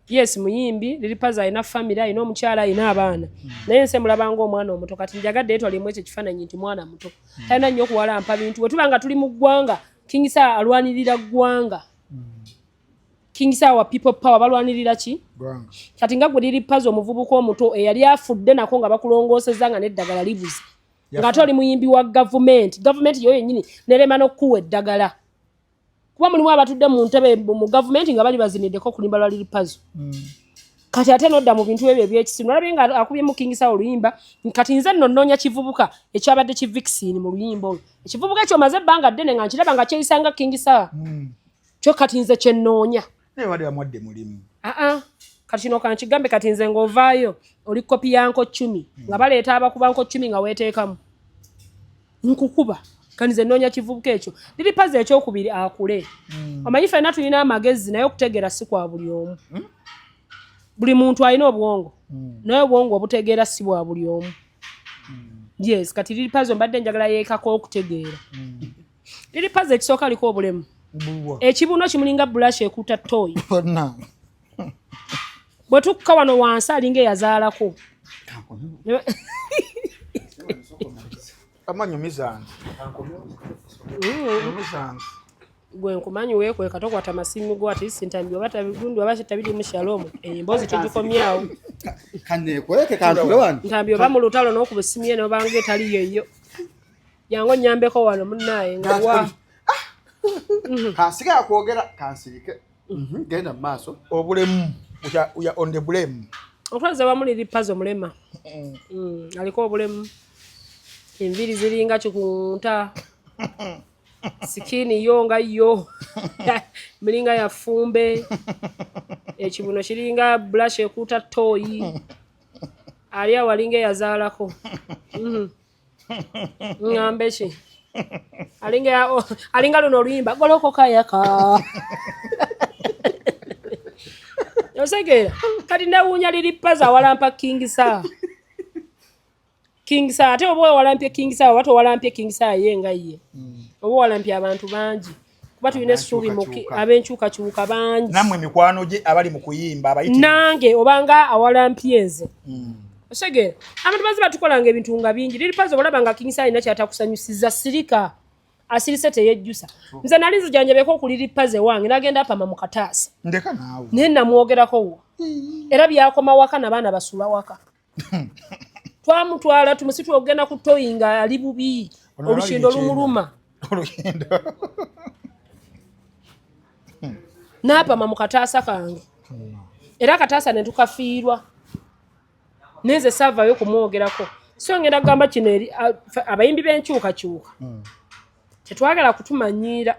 Yes, muyimbi Lili Pazo alina family, alina omukyala, alina abaana, naye nse mulaba ng'omwana omuto. Kati njagadde etwalemu ekyo ekifaananyi nti mwana muto, talina nnyo okuwalampa bintu. Bwe tuba nga tuli mu ggwanga, King Saha alwanirira ggwanga. King Saha wa People Power balwanirira ki? Ggwanga. Kati nga gwe Lili Pazo, omuvubuka omuto eyali afudde nako nga bakulongoosezza nga n'eddagala libuze, ng'ate oli muyimbi wa gavumenti, gavumenti yo yennyini nerema n'okukuwa eddagala, kuba mulimu abatudde mu ntebe mu gavumenti nga bali baziniddeko okulimba lwa Lili Pazo. Kati ate nodda mu bintu ebyo ebyekisimu, nalabye nga akubyemu King Saha oluyimba. Kati nze nno nnoonya kivubuka ekyabadde ki vixen mu luyimba olwo. Ekivubuka ekyo maze ebbanga ddene nga nkiraba nga kyeyisanga King Saha, kyo kati nze kyennoonya. Naye badde bamuwadde mulimu. Aa, kati kino kankigambe, kati nze ng'ovaayo oli copy ya Uncle Chumi, nga baleeta abakuba Uncle Chumi nga weeteekamu nkukuba. Kati nze nnoonya kivubuka ekyo. Lili Pazo ekyokubiri akule. Omanyi ffenna tulina amagezi, naye okutegeera si kwa buli omu. Buli muntu alina obwongo, naye obwongo obutegeera si bwa buli omu. Yes, kati Lili Pazo mbadde njagala yeekako okutegeera. Lili Pazo ekisooka aliko obulemu. Bulwa? Ekibuno kimulinga bulashi ekuta toyi. Bonna. Bwe tukka wano wansi alinga eyazaalako. Ama nyumiza nti, nyumiza nti. Gwe nkumanyi, weekweka, tokwata masimu go ati sintambi oba tabigundi oba tabirimu. Shalom, emboozi tugikomyawo. Kaneekweke kantule wano. Ntambi oba mu lutalo n'okuba essimu ye nobanga etali yeyo, jangu onyambeko wano munaaye nga wa Kansigala kwogera, kansirike. Genda mu maaso. Obulemu. We are on the blame. Okulaza wamu Lili Pazo mulema. Aliko obulemu, enviiri ziringa kikunta, skin yo nga yo miringa ya ffumbe, ekibuno kiringa bulash ekuuta toyi. Ali awalinga eyazaalako. Ŋŋambe ki? Alinga luno oluyimba golokoka yaka. Osegeera kati newuunya Lil Pazo awalampa King Saha. King Saha ate oba owalampye King Saha oba towalampye King Saha ye nga ye. Oba owalampye abantu bangi. Kuba tulina essuubi ab'enkyukakyuka bangi. Nammwe mikwano gye abali mu kuyimba abayitirivu. Nange obanga awalampye nze. Osegeera abantu bazi batukolanga ebintu nga bingi. Lil Pazo olaba nga King Saha alina kyatakusanyusiza sirika. Asirise teyejjusa. Nze nali nzijanjabeko ku Lil Pazo ewange n'agenda apama mu kataasa. Ndeka naawe. Naye namwogerako wo. Era byakoma waka n'abaana basula waka. Twamutwala tumusitu ogenda ku toyi nga ali bubi. Olukindo lumuluma. Olukindo. N'apama mu kataasa kange. Era akataasa ne tukafiirwa. Nenze saavayo kumwogerako. So ngenda kugamba kino eri abayimbi b'enkyukakyuka. Tetwagala kutumanyiira.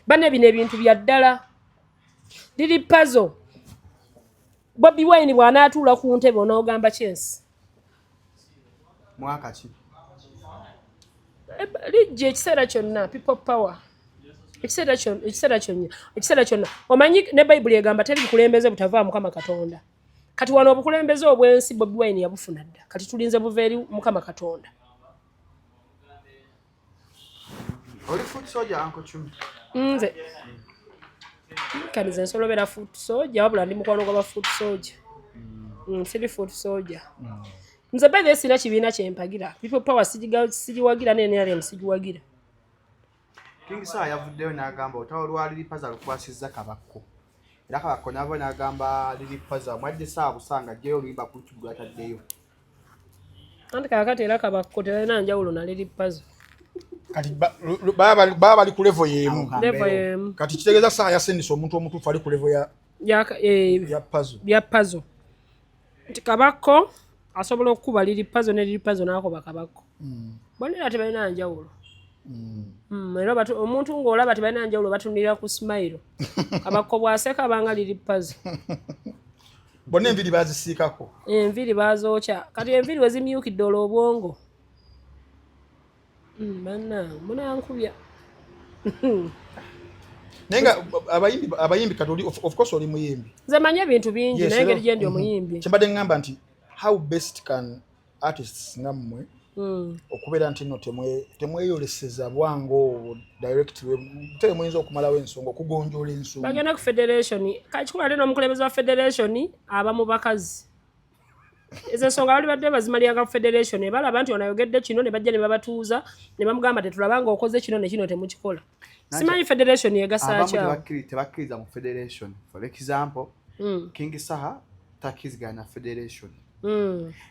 Banne bino ebintu bya ddala. Lil Pazo. Bobi Wine bw'anaatuula ku ntebe onoogamba kyensi. Mwaka ki? Lijja ekiseera kyonna, people power. Ekiseera kyonna, ekiseera kyonna, ekiseera kyonna. Omanyi ne Bayibuli egamba teri bukulembeze butava Mukama Katonda. Kati wano obukulembeze obw'ensi Bobi Wine yabufuna dda. Kati tulinze buva eri Mukama Katonda. Oli foot soldier, Uncle Chumi? Nze. Kati nze nsobola obeera foot soldier, wabula ndi mukwano gw'aba foot soldier. Siri foot soldier. Nze by the way sirina kibiina kye mpagira. People power sigiwagira ne NRM sigiwagira. King Saha yavuddeyo n'agamba olutalo lwa Lil Pazo alukwasizza Kabakko. Era Kabakko n'ava n'agamba Lil Pazo amwadde ssaawa busanga aggyeyo oluyimba ku YouTube lw'ataddeyo. Anti kaakati era Kabakko tebalina njawulo na Lil Pazo. Kati baba bali ku level y'emu. Level y'emu. Kati kitegeeza Saha yasindise omuntu omutuufu ali ku level ya Pazo. Ya Pazo. Nti Kabakko asobola okukuba Lil Pazo ne Lil Pazo n'akuba Kabakko. Bonna era tebalina njawulo. Era omuntu ng'olaba tebalina njawulo batunulira ku smile. Kabakko bw'aseka banga Lil Pazo. Bonna enviiri baazisiikako. Enviiri baazookya. Kati enviiri we zimyukidde olwo obwongo. Bannange munankubya. Naye nga abayimbi kati oli, of course oli muyimbi. Nze manyi ebintu bingi, naye engeri gye ndi omuyimbi. Kyembadde ŋŋamba nti how best can artists nga mmwe okubeera nti nno temweyoleseza bwangu obwo direct, tere muyinza okumalawo ensonga, okugonjoola ensonga. Bagenda ku federation. Kakikulu ate n'omukulembeze wa federation aba mu bakazi. Ezo ensonga bali badde bazimaliranga ku federation, ne balaba nti ono ayogedde kino, ne bajja ne babatuuza, ne bamugamba tetulaba ng'okoze kino ne kino temukikola. Simanyi federation egasa Abamu ki awo. Tebakkiriza mu federation. For example, King Saha takkirizigana na federation.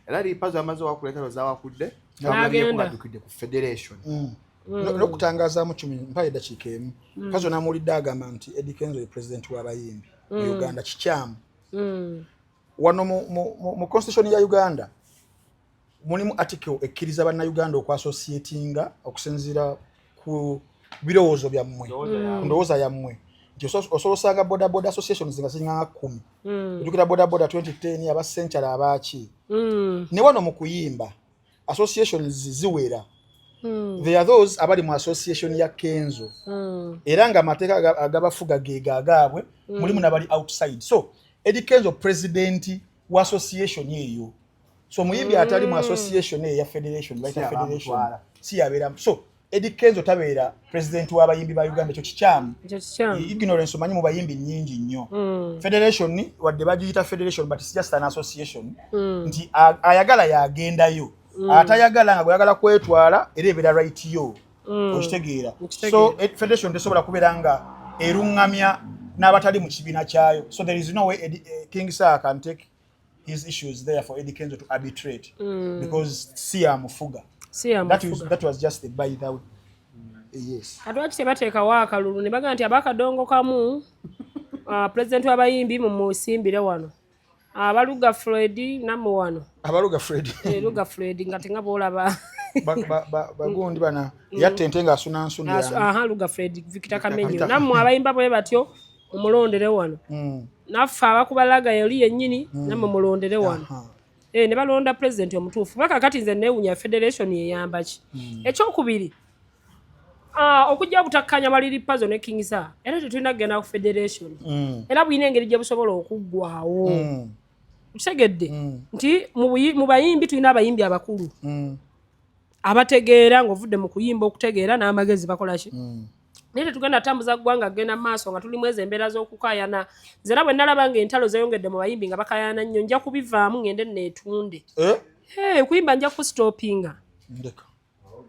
Era Lil Pazo amaze wakuleeta lozawakudde, N'agenda. addukidde ku federation. N'okutangazaamu Chumi, mpayo eddakiika emu. Pazo n'amuwulidde agamba nti Eddy Kenzo ye president w'abayimbi mu Uganda. Kikyamu. Wano mu constitution ya Uganda mulimu article ekkiriza bannayuganda okwassociatinga okusinziira ku birowoozo byammwe, ku ndowooza yammwe. Nti osobola osanga boda boda associations nga ziringa 10. Ojjukira boda boda 2010 aba Century abaaki. Ne wano mu kuyimba associations ziwera. There are those abali mu association ya Kenzo. Era nga amateeka agabafuga ge gaagaabwe, mulimu n'abali outside. So Eddy Kenzo president wa association eyo. So muyimbi atali mu association eyo ya federation, bayita Si federation. abamutwala. Si yabeera. So Eddy Kenzo tabeera president w'abayimbi ba Uganda, ekyo kikyamu. Ekyo kikyamu. Ignorance omanyi mu bayimbi nnyingi nnyo. Federation wadde bagiyita federation, but it's just an association. Nti ayagala yagendayo. Atayagala nga gweyagala kwetwala era ebeera right yo. Okitegeera. Nkitegeera. So federation tesobola kubeera nga eruŋŋamya n'abatali mu kibiina kyayo. So there is no way King Saha can take his issues there for Eddy Kenzo to arbitrate because si yamufuga. Si yamufuga. That was just a by the way. Yes. Kati lwaki tebateekawo akalulu ne bagamba nti abakadongo kamu, president w'abayimbi mumusimbire wano. Abaluga Fred nammwe wano. Abaluga Fred. Luga Fred nga tenga bw'olaba. Bagundi bana yatta ente ng'asuna nsuni yange. Aha, Luga Fred, Victor Kamenyo. Nammwe abayimba bwe batyo mumulondere wano. Naffe abakubalaga yoli yennyini, nammwe mulondere wano. Ne balonda pulezidenti omutuufu. Paka kati nze neewunya federation eyamba ki. Ekyokubiri, okujja obutakkanya Lil Pazo ne King Saha, era tetulina kugenda ku federation. Era bulina engeri gye busobola okuggwawo. Okitegedde nti mu bayimbi tulina abayimbi abakulu abategeera, ng'ovudde mu kuyimba okutegeera n'amagezi bakola ki, naye tetugenda tambuza ggwanga genda mu maaso nga tulimu ezo embeera z'okukaayana. Nze era bwe nalaba nga entalo zeeyongedde mu bayimbi nga bakaayana nnyo, nja kubivaamu ngende neetunde. Eh? Hey, okuyimba nja kustopinga Ndeka.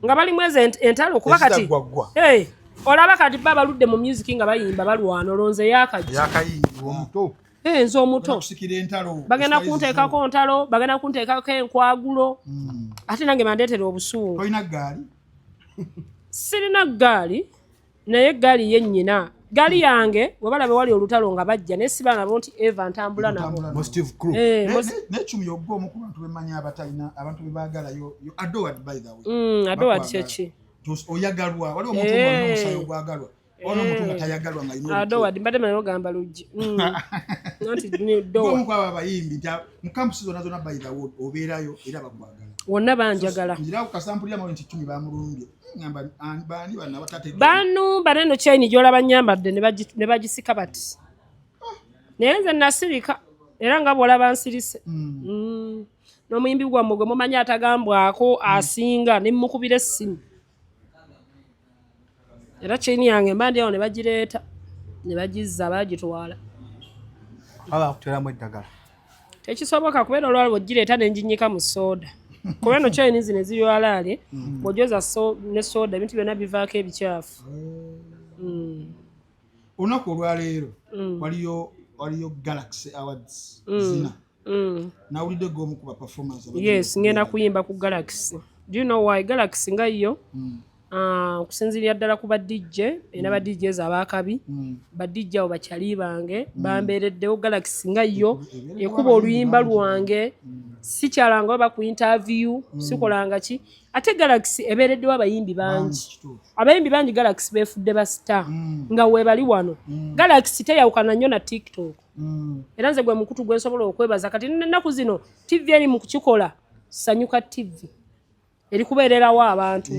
nga balimu ezo entalo kuba kati Ezitaggwaggwa. Hey, olaba kati ba baludde mu music nga bayimba balwana, olonze yakajja. Yakayimbi omuto. Hey, nze omuto. Kusikira entalo. Bagenda kunteekako ntalo, bagenda kunteekako enkwagulo, ate nange bandeetera obusungu. Tolina gaali? Sirina ggaali, naye eggaali ye nnyina. Gaali yange webalabe wali olutalo nga bajja, naye siba nabo nti eva ntambula nabo. Positive crew. Eh, Necumi yogga omu ku bantu bemanyi abatalina abantu bebaagalayo. You adored, by the way. Adored. Bakwagala. Kyeki? Oyagalwa. Waliwo omuntu nga alina omusaayi ogwagalwa, waliwo omuntu nga tayagalwa nga alina. Adored, mbadde manyi ogamba luggi. Anti ni dowa. Omu kwabo abayimbi nti mu campus zonna zonna, by the way, obeerayo era bakwagala. Wonna banjagala. Njirawo kasampulira mawulire nti Cumi bamulumbye. Ngamba baani bano abatategeera? Banumba neno chaini gyolaba nyambadde ne bagisika bati, naye nze nasirika era nga bwolaba nsirise. N'omuyimbi gwammwe gwe mumanyi atagambwako asinga ne mukubira essimu, era chaini yange mba ndi awo ne bagireeta ne bagizza bagitwala. Aba bakuteramu eddagala. Tekisoboka kubeera olwala bwegireeta nenjinyika mu soda, kuba eno chaini zino eziri walaale bw'ojoza ne soda ebintu byonna bivaako ebikyafu. Olunaku olwaleero waliyo Galaxy Awards zina. Nawulidde gwe omu ku ba performance abagenda. Yes, ngenda kuyimba ku Galaxy. Do you know why Galaxy nga yo? Okusinziirira ddala ku ba DJ era ba DJs abakabi, ba DJ abo bakyali bange bambeereddewo. Galaxy nga yo ekuba oluyimba lwange, sikyalanga oba ku interview, sikolanga ki, ate Galaxy ebeereddewo abayimbi bangi. Kituufu. Abayimbi bangi Galaxy beefudde ba star nga weebali wano. Galaxy teyawukana nnyo na TikTok. Era nze gwe mukutu gwe nsobola okwebaza kati ennaku zino. TV eri mu kukikola, Sanyuka TV eri kubeererawo abantu.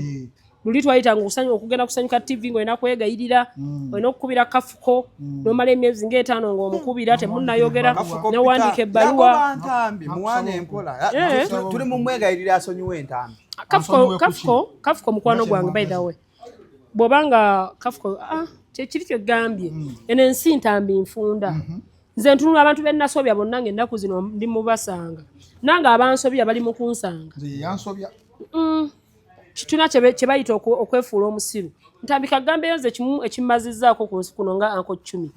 Luli twayitanga okugenda kusanyuka TV ng'olina kwegayirira, olina okukubira Kafuko n'omala emyezi ng'etaano ng'omukubira temunnayogera, newandiika ebbaluwa. Yagoba Ntambi muwana empola. Eh. Tuli mu mwegayirira asonyiwe Entambi. Kafuko. Ansonyiwe kuki? Kafuko mukwano gwange, by the way. Bw'obanga Kafuko, kyekiri kyegambye, eno ensi Ntambi nfunda. Nze ntunula abantu bennasobya bonna ng'ennaku zino ndi mubasanga, nange abansobya bali mu kunsanga. Nze yansobya. Kituna kye bayita okwefuula omusiru. Ntambika gambeyo nze kimu ekimazizzaako ku nsi kuno nga Uncle Cumi,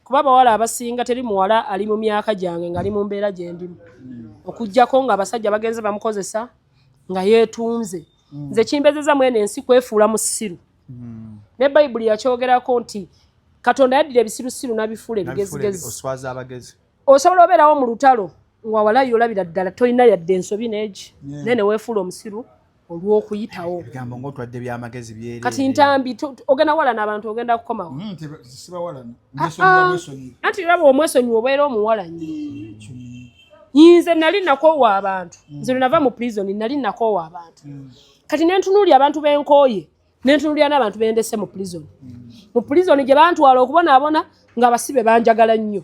kuba abawala abasinga teri muwala ali mu myaka gyange ng'ali mu mbeera gye ndimu, okugjako ng'abasajja bagenze bamukozesa nga yeetunze. Nze kimbezeza mwene ensi kwefuula musiru, ne Bayibuli yakyogerako nti Katonda yaddira ebisirusiru n'abifuula ebigezigezi. Oswaza abagezi. Osobola obeerawo mu lutalo nga walayi olabira ddala tolina yadde ensobi n'egi, naye ne weefuula omusiru olw'okuyitawo. Ebigambo ng'otwadde byamagezi byere. Kati Ntambi, ogenda walana abantu, ogenda kukomawo. Sibawalana, ndesonyiwa bwesonyiwa. Anti olaba omwesonyiwa obeera omuwala nnyo. Nze nali nakoowa abantu. Nze lwe nava mu prison nali nakoowa abantu. Kati nentunuulya abantu benkooye, nentunuulya n'abantu bendese mu prison. Mu prison gye bantwala okubonaabona ng'abasibe banjagala nnyo,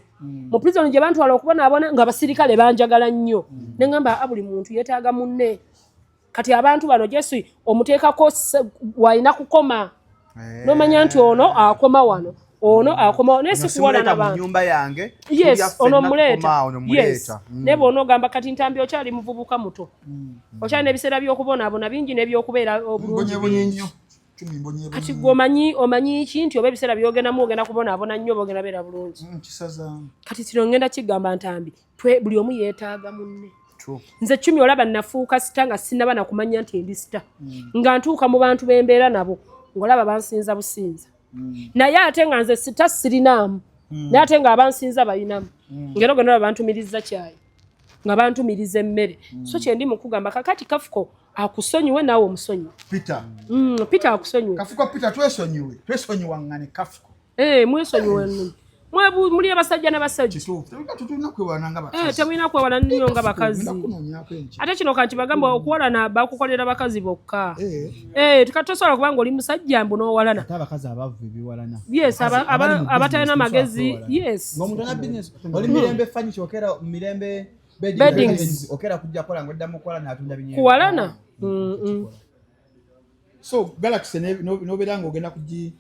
mu prison gye bantwala okubonaabona ng'abasirikale banjagala nnyo. Neŋŋamba, "Ah, buli muntu yeetaaga munne." Kati abantu bano Jesu omuteekako walina kukoma nomanya nti ono akoma wano, ono akoma wano, naye si kuwalana mu bantu. Nyumba yange. Yes, ono muleeta. Ono Yes. muleeta. Naye bw'onoogamba kati Ntambi okyali muvubuka muto, okyalina ebiseera by'okubonaabona bingi n'ebyokubeera obulungi Mbonyebonye bingi. nnyo Cumi, mbonyebonye. Kati gwe omanyi ki nti oba ebiseera byogendamu ogenda kubonaabona nnyo oba ogenda beera bulungi? Kisazaamu. Kati kino ngenda kigamba Ntambi, buli omu yeetaaga munne. True. Nze Cumi olaba nafuuka star nga sinnaba nakumanya nti ndi star, nga ntuuka mu bantu bembeera nabo ng'olaba bansinza businza, naye ate nga nze star sirinaamu, naye ate nga abansinza balinamu, ngera ogenda olaba bantumiriza kyayi, nga bantumiriza emmere. So kyendi mu kugamba kakati, Kafuko akusonyiwe naawe omusonyiwe. Peter. Peter akusonyiwe. Kafuko Peter, twesonyiwe, twesonyiwaŋŋane Kafuko. Eh, mwesonyiwe nno. Muli abasajja n'abasajja. Temulina kwewala nnyo nga bakazi. Ate kino kankibagamba, okuwalana bakukolera bakazi bokka. Tosobola kubanga oli musajja mbu n'owalana. Yes, abatalina magezi. Yes. Oli Mirembe Furniture, okera Mirembe Beddings, okera kujja kola ng'oddamu kuwalana atunda binyeebwa. Kuwalana. So Galaxy nobeera ng'ogenda kugi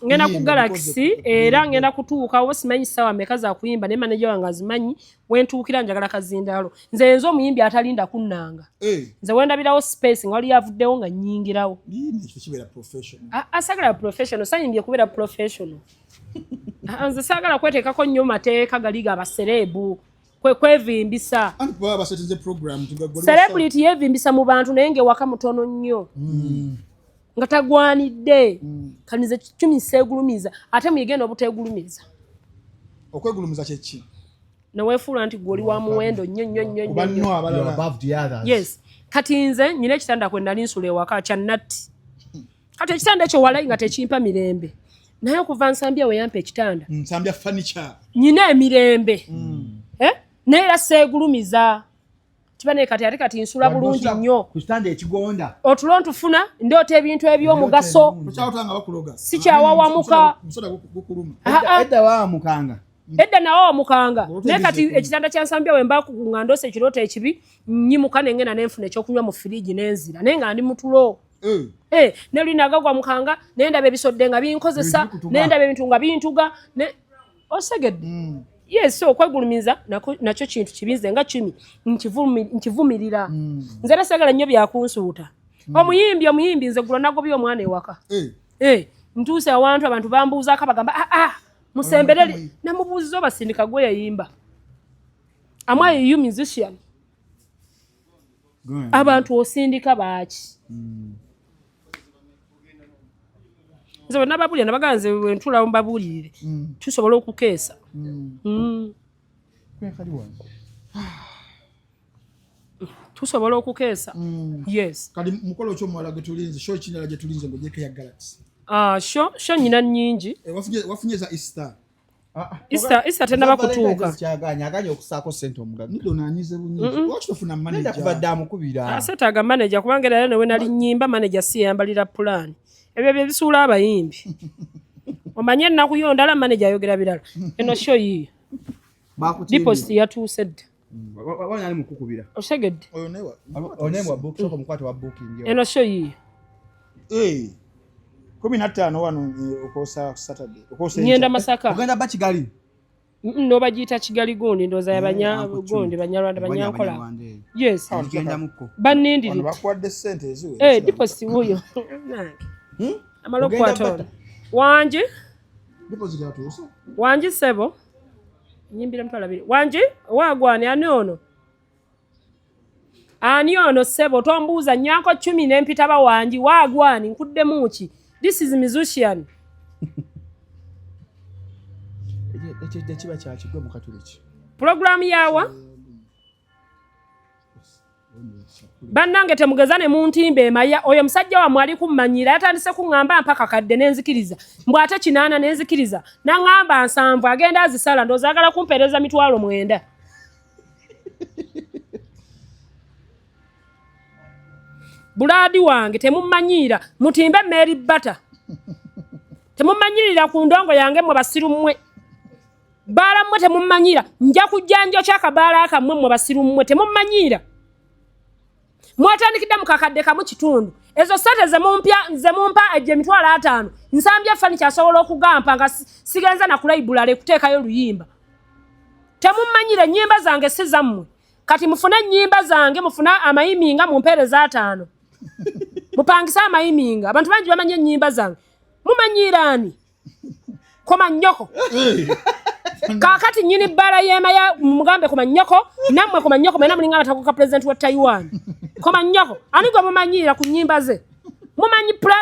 Ngenda ku Galaxy era ngenda kutuukawo, simanyi ssaawa meka za kuyimba, naye manager wange azimanyi wentuukira. Njagala kazindaalo. Nze nze omuyimbi atalinda kunnanga. Nze wendabirawo space nga waliyo avuddewo nga nnyingirawo. Asagala professional, sayimbye kubeera professional. Nze saagala kweteekako nnyo mateeka gali ga ba celeb kwevimbisa. Celebrity yeevimbisa mu bantu, naye ng'ewaka mutono nnyo nga tagwanidde. Kanize kumi seegulumiza, ate muyigenda obuteegulumiza. Okwegulumiza kyeki? Neweefuula nti gwe oli wa muwendo nnyo nnyo nnyo nnyo. Yes, kati nze nyina ekitanda kwe nali nsula ewaka kya natti. Kati ekitanda ekyo walayi nga tekimpa mirembe, naye okuva Nsambya we yampa ekitanda, Nsambya Furniture, nyina emirembe. Eh? Naye era seegulumiza kiba naye kati ate kati nsula bulungi nnyo. Ku kitanda ekigonda. Otulo ntufuna, ndoota ebintu eby'omugaso, sikyawawamuka. Edda wawamukanga. Edda nawawamukanga, naye kati ekitanda kya Nsambya we mba nga ndoose ekirooto ekibi, nyimuka nengenda nenfuna ekyokunywa mu firiji nenzira, naye nga ndi mutulo. Eh, ne luli nagagwa mukanga nendaba ebisodde nga binkozesa, nendaba ebintu nga bintuga. Osegedde? Yes, so okwegulumiza nakyo kintu kibi. Nze nga kimi nkivumirira. Nze era sagala nnyo byakunsuuta. Omuyimbi, omuyimbi, nze gulo nagobye omwana ewaka. Eh, ntuuse awantu abantu bambuuzaako, bagamba, "Ah, ah, musemberere." Namubuuziza obasindika gwe yayimba, "Am I you musician?" Abantu osindika baaki? Nze bwe nababuulira nabagaa, nze bwe ntuulawo mbabuulirire, tusobola okukeesa. Tusobola okukeesa, yes. Kati mukolo ki omuwala gwe tulinze? Show kindala gye tulinze ng'ogyeko eya Galaxy? Ah, show nyina nnyingi. Eh, wafunye za Easter? Easter tennaba kutuuka. Kyaganya, aganya okusaako sente omugagga. Nido nanyize bunyizi. Lwaki tofuna nenda manager? Kuva dda amukubira. Asetaaga manager, kubanga era newe nali nnyimba manager si yambalira pulaani. Ebyo bye bisuula abayimbi. Omanye ennaku yo ndala, manager ayogera birala. Eno show yiyo, deposit yatuuse dda. Wali mukukubira. Osegedde? Oyo newa. Onemwa book, soko mukwate wa booking. Eno show yiyo. Eh, 15 wano, okosa Saturday, okosa. Ngenda Masaka. Ogenda ba Kigali? No, bagiyita Kigali gundi, ndowooza yabanya gundi, Banyarwanda, Banyankola, yes. Ogenda mukko. Bannindiridde. Bakuwadde sente eziwe. Eh, deposit wuyo nange amala okukwata ono wangi. Deposit yatuuse. Wangi ssebo, nyimbira 20,000. Wangi, waagwani? Ani ono? Ani ono ssebo? Tombuuza nyanko cumi nempitaba. Wangi, waagwani? Nkuddemu ki? This is musician. Ekyo kiba kyakigwe mukatuliki. Pulogulaamu yawa bannange, temugeza ne muntimba emaya. Oyo musajja wammwe ali kummanyira, yatandise kuŋŋamba mpaka kadde nenzikiriza, mbw ate 8 nenzikiriza, naŋŋamba 70, agenda azisala. Ndowooza agala kumpeereza 90,000. Bulaadi wange, temummanyiira, mutimbe Mary Bata, temumanyirira ku ndongo yange. Mmwe basiru mmwe, baala mmwe, temummanyiira. Nja kujja njokya akabaala akammwe. Mmwe basiru mmwe, temummanyiira. Mwatandikidde mu kakadde kamu kitundu. Ezo sente zemumpya, zemumpa egyo 50,000, Nsambya Furniture asobola okugampa nga sigenza na ku library kuteekayo luyimba. Temummanyira, ennyimba zange si zammwe. Kati mufune ennyimba zange, mufune amayiminga, mumpeereza 50, mupangise amayiminga. Abantu bangi bamanyi ennyimba zange. Mumanyiiraani? Koma nnyoko. Kaakati nnyini bbaala yeemaya, mugambe koma nnyoko. Nammwe koma nnyoko, mwena mulinga abatakuka pulezidenti wa Taiwan. Koma nnyoko. Ani gwe mumanyiira ku nnyimba ze? Mumanyi pula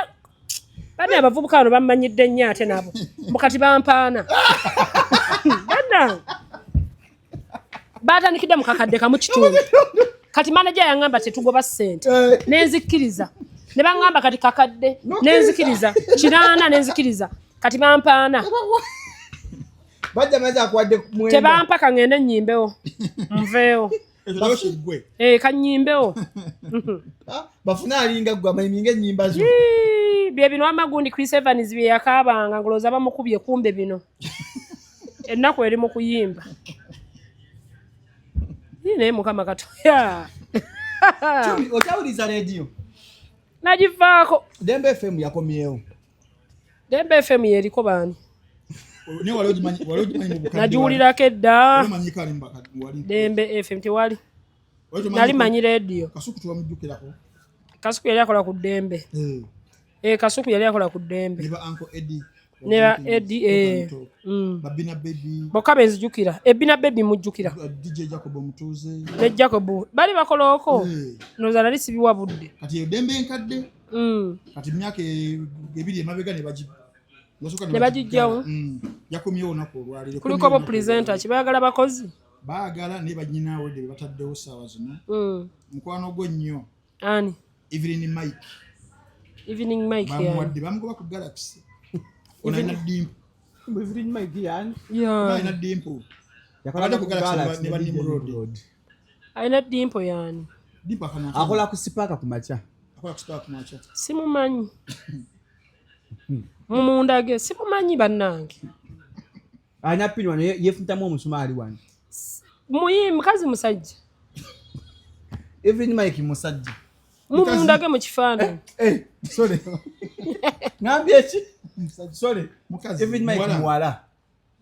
bane abavubuka bano bamanyidde nnyo, ate nabo mukati bampaana. Bannange, batandikidde mu kakadde kamu kitundu. Kati manager yaŋŋamba tetugoba ssente, nenzikiriza. Ne baŋŋamba kati kakadde, nenzikiriza, 8 nenzikiriza. Kati bampaana. Bajja maze akuwadde mwenda. Tebampa, kangende nnyimbewo nveewo. Ekyo nakyo kiggwe. Eh, kanyimbewo. Ah, bafune alinga gwe amayiminga ennyimba zo. Ii, bye bino amagundi Chris Evans bye yakaabanga ngolooza bamukubye, kumbe bino ennaku eri mu kuyimba. Ii, naye Mukama katoya. Chumi, okyawuliza leediyo? Nagivaako. Dembe FM yakomyewo. Dembe FM yeriko baani? Naye wali ogimanyi, wali ogimanyi mu bukadde? Nagiwulirako edda. Wali omanyiko ali mu bakadde wali? Dembe FM tewali. Wali tomanyi Nali manyi leediyo. Kasuku tewamujjukirako? Kasuku yali akola ku Ddembe. Eh, Eh, Kasuku yali akola ku Ddembe. Ne ba Uncle Eddie. Ne ba Eddie, eh. Babina Baby. Bokka benzijukira, Ebina Baby mujjukira. DJ Jacob Omutuuze. Ne Jacob bali bakola oko. Eh. Ndowooza nali sibiwa budde. Kati eyo Dembe enkadde. Kati emyaka 2 emabega ne basooka Ne bagiggyawo. Yakomyewo olunaku olwaleero. Kuliko bo presenter ki? Baagala bakozi. Baagala, naye bannyinaawe be bataddewo ssaawa zino. Mukwano gwo nnyo. Ani? Evelyn Mike. Evening Mike yani. Bamuwadde, bamugoba ku Galaxy. Ono alina dimple. Evelyn Mike yani. Yani. Alina dimple. Yakola Abadde ku ku Galaxy Galaxy ne ba ne DJ Nimrod. Nimrod. Alina dimple yani. Dimple akana. Akola ku Spark ku makya. Akola ku Spark ku makya. Simumanyi, mumundage, simumanyi bannange. Alina pini wano yefuntamu omusumaali wano. Muyi mukazi musajja? Evelyn Mike musajja. Mumundage mu kifaananyi. Eh, sorry. Ngambye ki? Sorry. Mukazi. Evelyn Mike Muwala. muwala.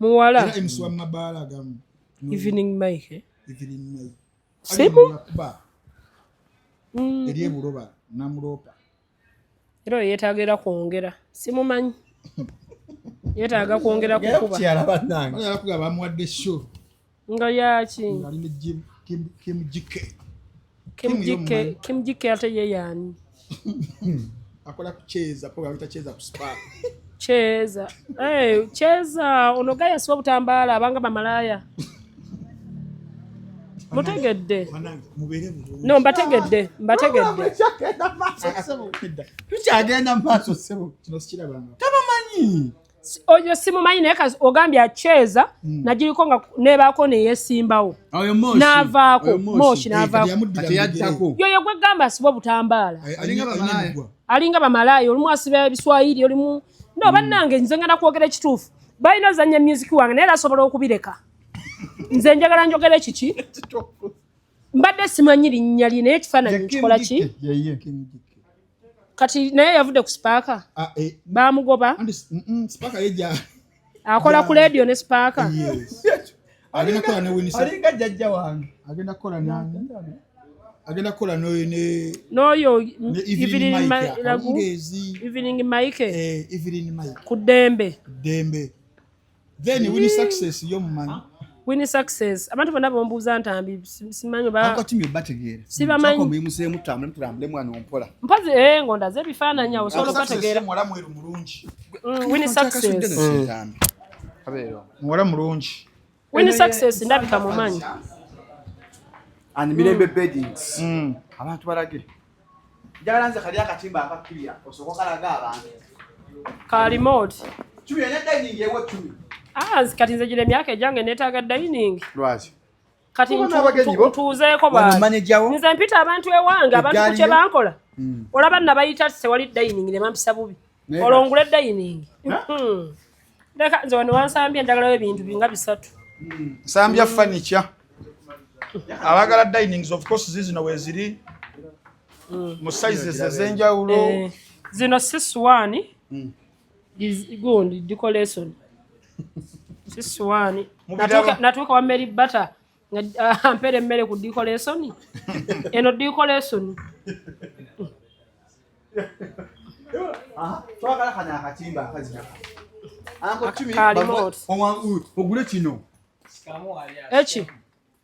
Muwala. Era MC wa mabaala agamu. Evening Mike, eh? Evelyn Mike. Simu? Kuba eri ebuloba namulopa. Era oyo yeetaaga era kwongera, simumanyi, yeetaaga kwongera Genda kukuba. kukyala bannange. Bali alakuga bamuwadde show. Nga yaki? Ngali ne Jim Kim Kim GK. Kim Kim GK. y'omumanyi. Kim GK ate ye yaani? Akola kucheza program bayita Cheza ku Spark. Cheza. Eh, Cheza ono gaya siba obutambaala abanga bamalaaya. Mutegedde? Bannange mubeere bulungi. No, mbategedde, mbategedde. Tukyagenda maaso ssebo. Tukyagenda maaso ssebo. Kino sikirabanga. Tabamanyi. Oyo simumanyi, naye ogambye acheza, nagiriko nga nebaako neyesimbawo. Oyo Moshi. N'avaako Oyo Moshi. Moshi n'avaako. Kati yaddako. Yoyo gwe gamba asiba obutambaala. Alinga bamalaaya. Alinga bamalaaya, olumu asiba ebiswayiri, olumu no. Bannange, nze ngenda kwogera ekituufu. Balina ozannya music wange, naye era asobola okubireka. Nze njagala njogere kiki mbadde simanyi linnya lye, naye ekifaananyi nkikola ki. Yeye. Kati naye yavudde ku Spark, bamugoba. Spark yejja. Akola ku leediyo ne Spark. Yes. Agenda kukola ne Winnie. Alinga jjajja wange. Agenda kukola nani? Agenda kukola ne N'oyo ne Evelyn Evelyn Mike Lagu. akawungeezi. Evening Mike. Eh, Evelyn Mike. Ku Ddembe. Dembe. Then Winnie Success yo mumanyi. Winnie Success, abantu bonna bombuuza Ntambi, simanyi oba Ako timi bategeera. Sibamanyi. Soko muyimuseemu tutambule tutambule mwana ompola. Mpozi eh, ngondaze ebifaananyi awo osobola Success okubategeera. muwala mweru mulungi. Winnie Success. Muwala mulungi. Winnie Success ndabika mumanyi. And Mirembe Beddings. Abantu balage. Njagala nze kali akatimba akakkirira osooka okalaga abantu. Ka remote. Chumi ena dining ewo Chumi. Ah, kati nze gira emyaka egyange neetaaga dining. Lwaki? Kati Kuba n'abagenyi bo. ntuuzeeko Wano baani. manager wo. Nze mpita abantu ewange, abantu ku Eggaali kye yo. bankola. Olaba nabayita tewali dining ne bampisa bubi. Naye Olwo ngule dining. Leka nze wano wansambye njagalayo ebintu binga bisatu. Nsambya Furniture. Abaagala dinings, of course zizino weeziri mu sizes ez'enjawulo. Eh, zino si suwaani, gundi decoration, si suwaani. Mubiraba. Natuuka wa Mary Butter nga ampeera emmere ku decoration, eno decoration. Twagala kano akatimba akazina. Anko Chumi Ka remote. ogule kino. Eki?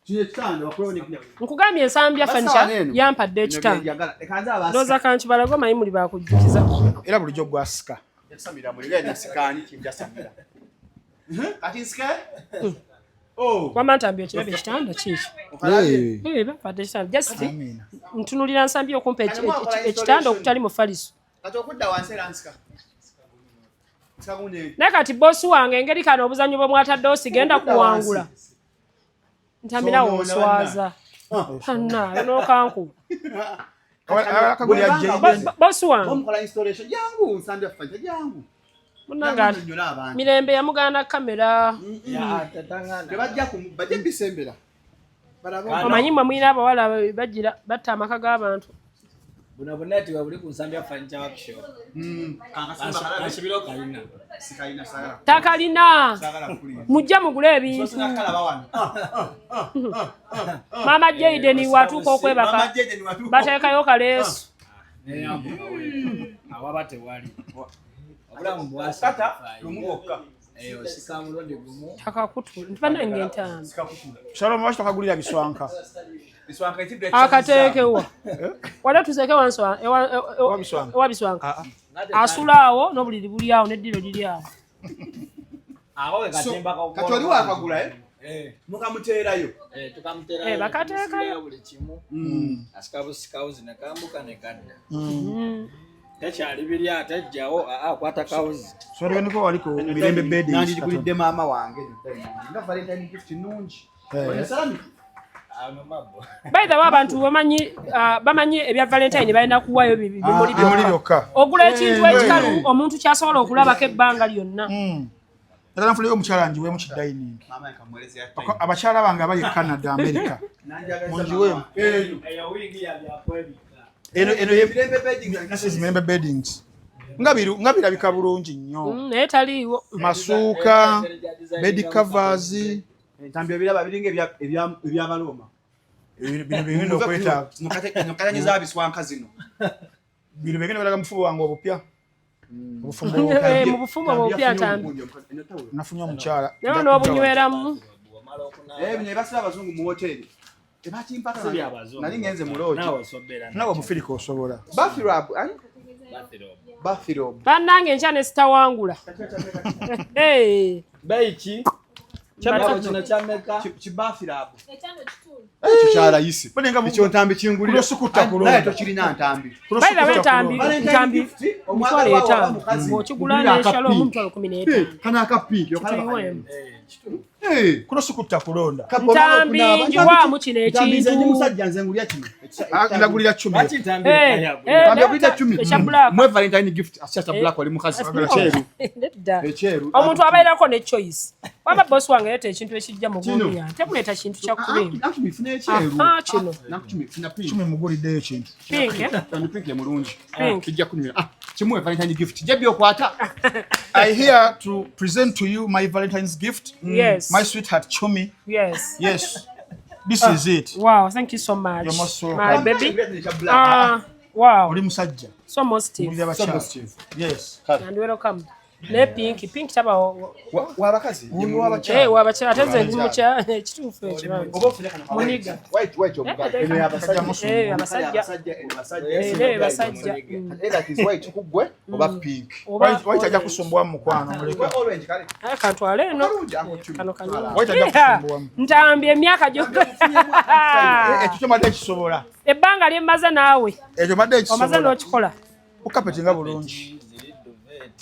Kino ekitanda bakulewo ne Nkugambye Ensambya Furniture yampadde ekitanda. Njagala leka nze abasika. Ndowooza kankibalago manyi muli bakujjukiza. Era bulijjo gwasika. Yasamira muli genda sikaani kimjasamira. Kati nsike? Oh. Wamma Ntambi, okiraba ekitanda kiiki? Okalabye? Eh, bampadde ekitanda, just Amiina. ntunulira Nsambya okumpa Kati mwakola ekitanda installation. okutali mufaliso. Kati okudda wansi era nsika. Naye kati bosi wange, engeri kano obuzanyo bwe mwataddewo, sigenda kuwangula. Ntamirawo onswaza anna nokankuba. Akagulira Jayden. Bosi wange. Omukola installation, jangu Nsambya Furniture, jangu. Munange. Jangu nnyonnyole abantu. Mirembe yamugaana kamera. Tebajja bajja bisembera. Balaba. Omanyi mwe mulina abawala bagira batta amaka g'abantu. Buno buneti bwe buli ku Nsambya Furniture Workshop. Kansubira kalina. Sikalina, sagala. Takalina. Sagala kulinda. Mujje mugule ebintu. Sosi nakalaba wano. Maama Jaden watuuka Mama okwebaka Jaden watuuka. bateekayo kaleesu. Neyambuka awaba tewali. Obulamu Kata lumu bwokka. Osika mulundi gumu. Takakutu ntibanange entaano. Shalom, lwaki tokagulira biswanka? Biswanka ekibira. Akateekewa wali tuzeeke Ewa Biswanka. ewa Biswanka. Ah, ah. Asula awo n'obuliri buli awo n'eddiro liri awo. Ako ke katimba ka Kati oli wakagula, eh? Eh, Mukamuteerayo. eh, tukamuteerayo. Eh, bakateekayo. Buli kimu. Asika busikawuzi ne kambuka ne kadda. Tekyali biri ate ejjawo akwata kawuzi. So niko wali ku Mirembe Beddings. Nandigulidde maama wange nga Valentine gift nungi. Eh. Ono salami. Ano mabbo. By the way, abantu bamanyi, bamanyi ebya Valentine balina kuwayo bimuli Bimuli byokka. byokka. Ogula ekintu ekikalu Eh. omuntu kyasobola okulabako ebbanga lyonna. Ddala nfuneyo omukyala njiweemu ki dining. Maama nkamuweereza ya Abakyala bange abali e Canada, America. Munjiweemu. Eyo wiigi ya byakwebika. Eno ye Mirembe Beddings. This is Mirembe Beddings. Nga birabika bulungi nnyo. Naye taliiwo. Masuuka, bed covers, Entambi ebiraba biringa ebyabalooma. Bino bigenda okwetaaga. Zino kalanyiza biswanka zino. Bino bigenda okwetaaga mufubo wange obupya. Obufumbo obupya. Eh, mu bufumbo obupya ntambi. Nafunye omukyala. Naye n'obunyweramu. Omala okunaaba. Eh, bino ebasira abazungu mu hoteri. Tebakimpaka. Si byabazungu. Nali ngenze mu lodge. Naawe osobeera. Nawe omufirika osobola. Bathrobe, ani? Bathrobe. Bathrobe. Bannange, enkya ne sitawangula. Hey. Beyi ki? Kyameka kino kyameka? Ki bathrobe. Ekyano kitundu. Ekyo kyalayisi. Bonenga Ekyo ntambi kingulira. Kulosukutta kulonda. Naye tokirina ntambi. By the way, ntambi Valentine ntambi gift, mitwalo omwagalwa 5 wa mukazi. ng'okigula Mugulire n'eshalo aka pink. 15,000. Kano aka pink. Tuyiweemu. Eh. Kulosukutta kulonda. Ntambi njiwaamu kino Ntambi nze ndi ekintu. musajja, nze ngulya kino. Ndagulira 10. Lwaki ntambi Eh, ekayagula? eh, Ntambi agulira 10. ekya black. Mwe Valentine gift asyata black oli mukazi. Ekyeru. Nedda. Ekyeru. Omuntu abeerako ne choice. Waba bosi wange leeta ekintu ekijja mu Kino. gundi yange, temuleeta kintu kya cream. Nankumi funa ekyeru. Aha, kino. Nankumi funa pink. 10 muguliddeyo ekintu. Pink, eh? Ntambi pink ye mulungi. Pink. Kijja kunywera. Ah, kimuwe Valentine gift. Jja byokwata. I here to present to you my Valentine's gift. Yes. My sweetheart Chumi. Yes. Yes. This is it. Wow, thank you so much. You're most welcome. My baby. Ah, wow. Oli musajja. So most. Mulira abakyala. Yes. And welcome. Ne pink, pink taba Wabakazi. Wuno w'abakyala. Eh, wabakyala ate nze ndi mukya ekituufu ekyo. Oba ofune kano ka Muniga. white, white obugaga. Eno y'abasajja. Eh, abasajja. Abasajja, eno basajja. Eh, ne basajja. Either it is white kuggwe oba pink. Oba White ajja kusumbuwa mu mukwano muleke. Oba orange kale. Ah, kantwale eno. Kalungi ako chumi. Kano kano. White ajja kusumbuwamu. Ntambi emyaka gyokka. Ekyo kyo mbadde kisobola. Ebbanga lye mmaze naawe. Ekyo mbadde Omaze kisobola. n'okikola. Ukapeti nga bulungi. Ziri duvet.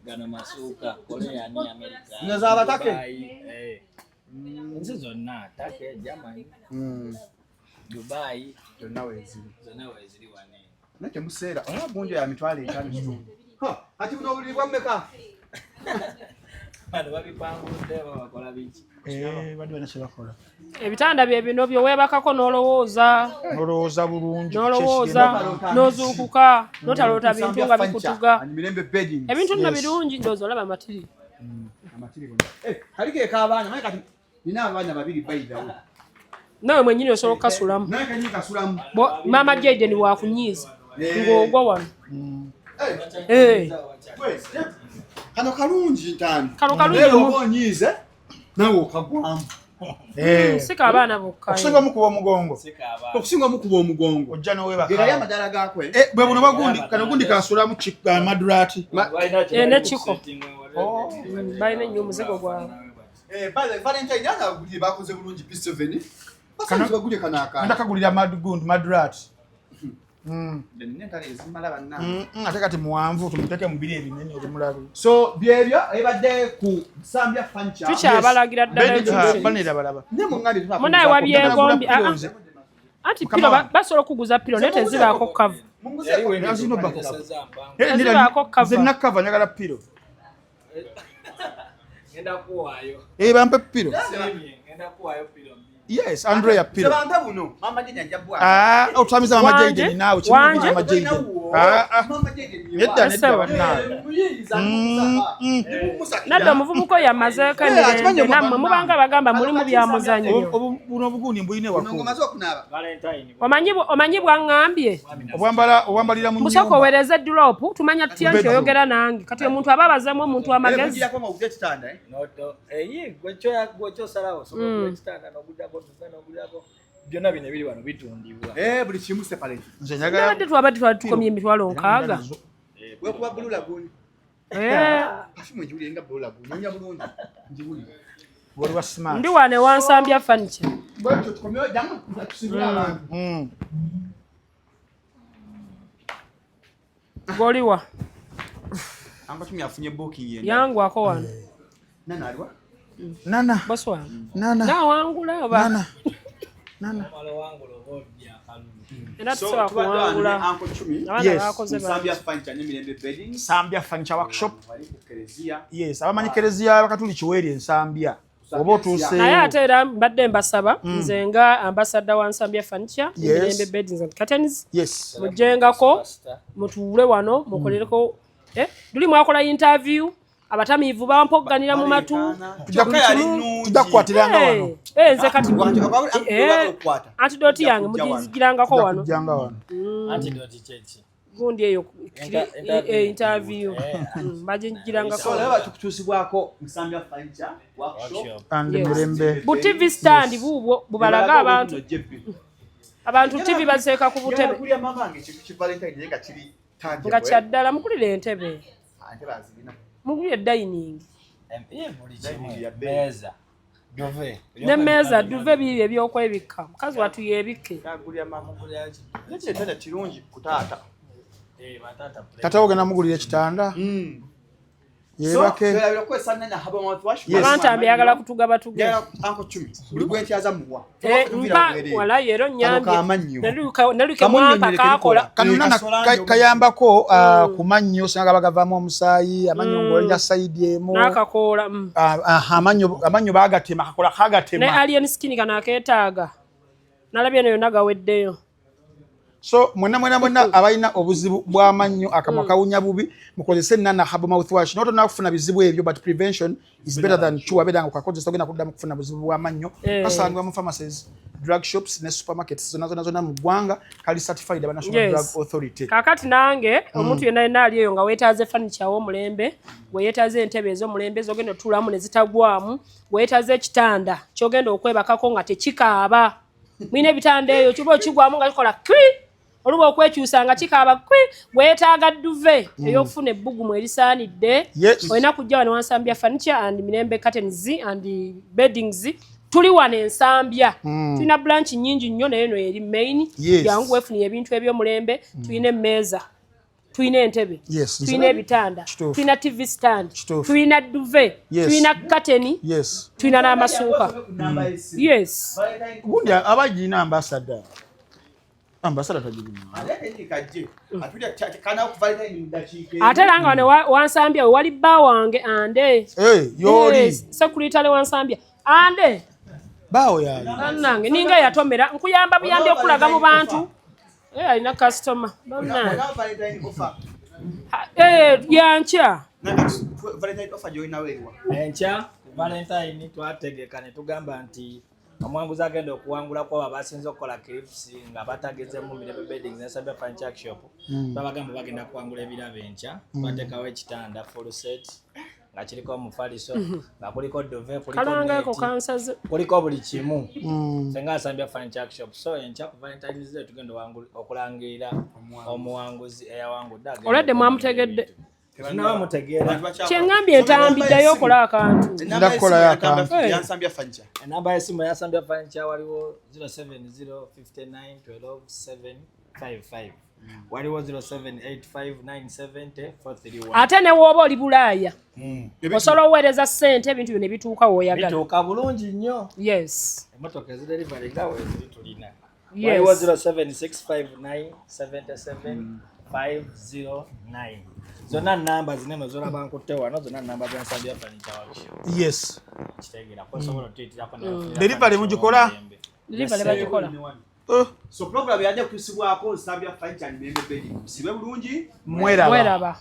Gano masuuka. Korea ni America. Zino z'abatake? Dubai, eh. Ensi zonna Turkey, Germany, Dubai, Zonna weeziri. zonna weeziri wano. Naye temuseera. Olaba gunja ya 50,000. Ha, kati buno obuliri bwa mmeka? Bano babipangudde babakola biki? Eh, badde balina kye bakola. Ebitanda bye bino bye weebakako n'olowooza. Nolowooza bulungi. N'olowooza n'ozuukuka n'otaloota bintu nga bikutuga. And Mirembe Beddings. Ebintu nno Yes. birungi, ndowooza olaba amatiri. Amatiri gonna. Eh, kali ke k'abaana. Naye kati nina abaana babiri by the way. Nawe mwennyini osobola okukasulamu. Naye kanyini kasulamu. Maama Jaden wakunyiiza Eh. ng'ogwa wano. Eh, Eh, we, kano kalungi ntambi. Kano kalungi Naye oba onyiize nawe okagwamu. Eh. Si k'abaana bokka. Okusinga omukuba omugongo. Okusinga omukuba omugongo. Ojja n'oweebaka. Gerayo amadaala gaako. Eh. Eh, bwe buno bagundi kano gundi kasulamu madurati. Eh, ne kiko. Balina ennyo omuzigo gwabwe. Eh, by the way, Valentine yana bagulire bakoze bulungi P7. Basanze bagulire kano akantu. Ndakagulira madugundi madurati. Nina entale ezimala bannange. Ate kati muwanvu, tumuteeke mu biri ebinene obimulabe. So byebyo ebadde ku Nsambya Furniture. Tukyabalagira ddala ekyo. Banera balaba. Ne muŋŋambye Munaye wabyegombye. Pillow nze. Anti Mukama pillow wange. basobola okuguza pillow naye tezibaako cover. Yazino bako. Tezibaako cover. Nze nakava njagala pillow. Ngenda kuwaayo. Eh, bampe pillow. Ngenda kuwaayo pillow mbiri. Yes, Andrea pillow. Sebampe buno. Mama Jane ajja bwa. Ah, otwamiza Mama Wanje? Jaden naawe Wanje? kimu Mama Jaden. Ah, ah. Mama Jane. Nedda nedda Ssebo. bannange. Nadde omuvubuka oyo amazeeko Eh, akimanyi emirembe omu- nammwe mubanga bagamba mulimu bya muzannyo. Buno obugundi mbulina Buno ewaka. ngomaze okunaaba. Valentine. Omanyi bwaŋŋambye Obwambala obwambalira mu musooka nnyumba. oweereze drop tumanya tutya nti Bedroom. oyogera nange. Kati omuntu aba abazeemu omuntu amagezi. Kugirako nga ogudde ekitanda, eh? Noto. Eyi gwe kyosalawo osobola okugula ekitanda n'oguddako duve n'oguddako byonna bino ebiri wano bitundibwa. Eh, buli kimu separate. Nze njagala Nabadde twabadde twali tukomye 60,000. Wekuba Blue Lagoon. Eh, Perfume ngiwulire nga Blue Lagoon. Nyonya bulungi. Ngiwulire. Wali wa smart. Ndi wano ewansambya furniture. Bwetyo tukomyewo jangu tusibule abantu. Goliwa Uncle Chumi afunye booking yenda. yangwako wano. Nana aliwa? Nana. Bosi wange Nana. nawangula oba Nana. Nana. Omala owangula oba obbye akalulu. era So tusobola tubadde wano ne kuwangula. Uncle Chumi. Abaana Yes. bakoze Nsambya bangi. Furniture n'Emirembe Beddings. Nsambya Furniture Workshop. Wali ku Kereziya. Yes, abamanyi kereziya Abakatuliki weeri Ensambya. Oba otuuseeyo. Naye ate era mbadde mbasaba nze nga ambassador wa Nsambya Furniture, Yes. Emirembe Beddings and Curtains, Yes. mujjengako mutuule wano mukolereko. Eh, luli mwakola interview abatamiivu bampogganira mu matu. Kyokka yali nnungi. Tujja kukwatiranga Eh, wano. eh, nze kati Lwaki okukwata? antidote yange Kujja wano. mugizigirangako Tujja wano. kujjanga wano. Antidote kyeki? Gundi eyo Interview. interview Eh. bagigirangako. So laba tukutuusibwako Nsambya Furniture Workshop. Workshop. And Yes. Mirembe. Bu TV stand buubwo bubalaga abantu abantu TV baziteeka ku butebe. Kulya mama wange ekintu ki Valentine naye nga kiri tangible. Nga kyaddala mugulire entebe, Ah, entebe azirina. mugulire dining. Ye buli kimu. Dining ya bbeeyi. Meeza. Duve. N'emmeeza, duve, biibyo ebyokwebikka, mukazi wattu yeebikke. Yagulira mama. Mugulira ki? Naye ekitanda kirungi ku taata. Eh, bataata play. Tata ogenda mugulira ekitanda. Yeebake. Twerabira okukozesa Nana Herbal mouthwash. Yes. Abantambi ayagala kutuga batuge. Njagala Uncle Chumi buli gwe nkyaza muwa. Eh, Tuviira mpa bwereere. walayi era Kano kamannyo. onyambye naluke mwampa Kamunnyonnyole kakola. kebikola. Kano nana kayambako ku mannyo singa gaba gavaamu omusaayi, amannyo ng'olina sayidi emu. N'akakoola. Ah, ah, amannyo baagatema kakola Ne kagatema. alien skin kano akeetaaga nalabye eno yonna gaweddeyo. So mwenna mwenna mwenna abalina obuzibu bw'amannyo, akamwa kawunya bubi, mukozese Nana Herbal mouthwash. Naye tonnaba kufuna bizibu ebyo, but prevention is better than cure. Beera nga okakozesa ogenda kuddamu kufuna buzibu bw'amannyo. Eh. Kasangibwa mu pharmacies, drug shops ne supermarkets zonna zonna zonna mu ggwanga. Kali certified aba National Yes. Drug Authority. Kaakati nange omuntu yenna yenna ali eyo nga weetaaze furniture w'omulembe, weyeetaaze entebe ez'omulembe z'ogenda otuulamu ne zitagwamu, weetaaze ekitanda ky'ogenda okwebakako nga tekikaaba. Mulina ebitanda eyo kiba okigwamu nga kikola kwi, oluba okwekyusa nga kikaaba kwi. Weetaaga duvet ey'okufuna ebbugumu erisaanidde. Yes. Olina kujja wano Wansambya Furniture and Mirembe Curtains and Beddings. Tuli wano Ensambya, tulina branch nnyingi nnyo naye eno eri main. Yes. Jangu weefunire ebintu eby'omulembe. Tulina emmeeza, tulina entebe, Yes. tulina ebitanda, Kituufu. tulina TV stand, Kituufu. tulina duvet, Yes. tulina curtain, tulina n'amasuuka. Yes. Gundi abagirina ambassador. Ambassador tagirina. Ate era nga wano Wansambya we wali bba wange ande. Eh, yoli. Yes, sekuritale Wansambya ande. Baawo yaali. Bannange ninga yatomera nkuyamba buyambi okulaga mu bantu. Eh, alina kasitoma bannange. Eh, yankya. Enkya Valentine twategeka ne tugamba nti omuwanguzi agenda okuwangula kwabo abasinze okukola clips nga batagezemu Mirembe Beddings ne Nsambya Furniture Workshop, babagamba bagenda kuwangula ebirabo enkya. Twateekawo ekitanda full set nga kiriko omufaliso, nga kuliko duvet, kuliko Kalangako net, kansaze. kuliko buli kimu senga Nsambya Furniture Workshop. So enkya ku Valentines Day tugenda okulangirira omuwanguzi eyawangudde agenda Olwedde okufuna mwamutegedde. ebintu. Tunaba mutegeera. Kyeŋŋambye entambi ddayo okola akantu. Nda kukolayo akantu. Yansambya Furniture. Enamba y'essimu yansambya Furniture waliwo 070 59 12 755. Waliwo 0785970431. Ate ne wooba oli Bulaaya, osobola oweereza ssente, ebintu byo ne bituuka w'oyagala. Bituuka bulungi nnyo. Emotoka ezidelivery nga weziri tulina. Waliwo 0765977509. Zonna namba zinene zolaba nkutte wano, zonna namba za Nsambya Furniture Workshop. Kitegeera kosobola otuyitirako. Delivery mugikola? Delivery bagikola. So program yajja kutuusibwako Nsambya Furniture and Mirembe Bedding. Sibe bulungi. Mweraba. Mweraba.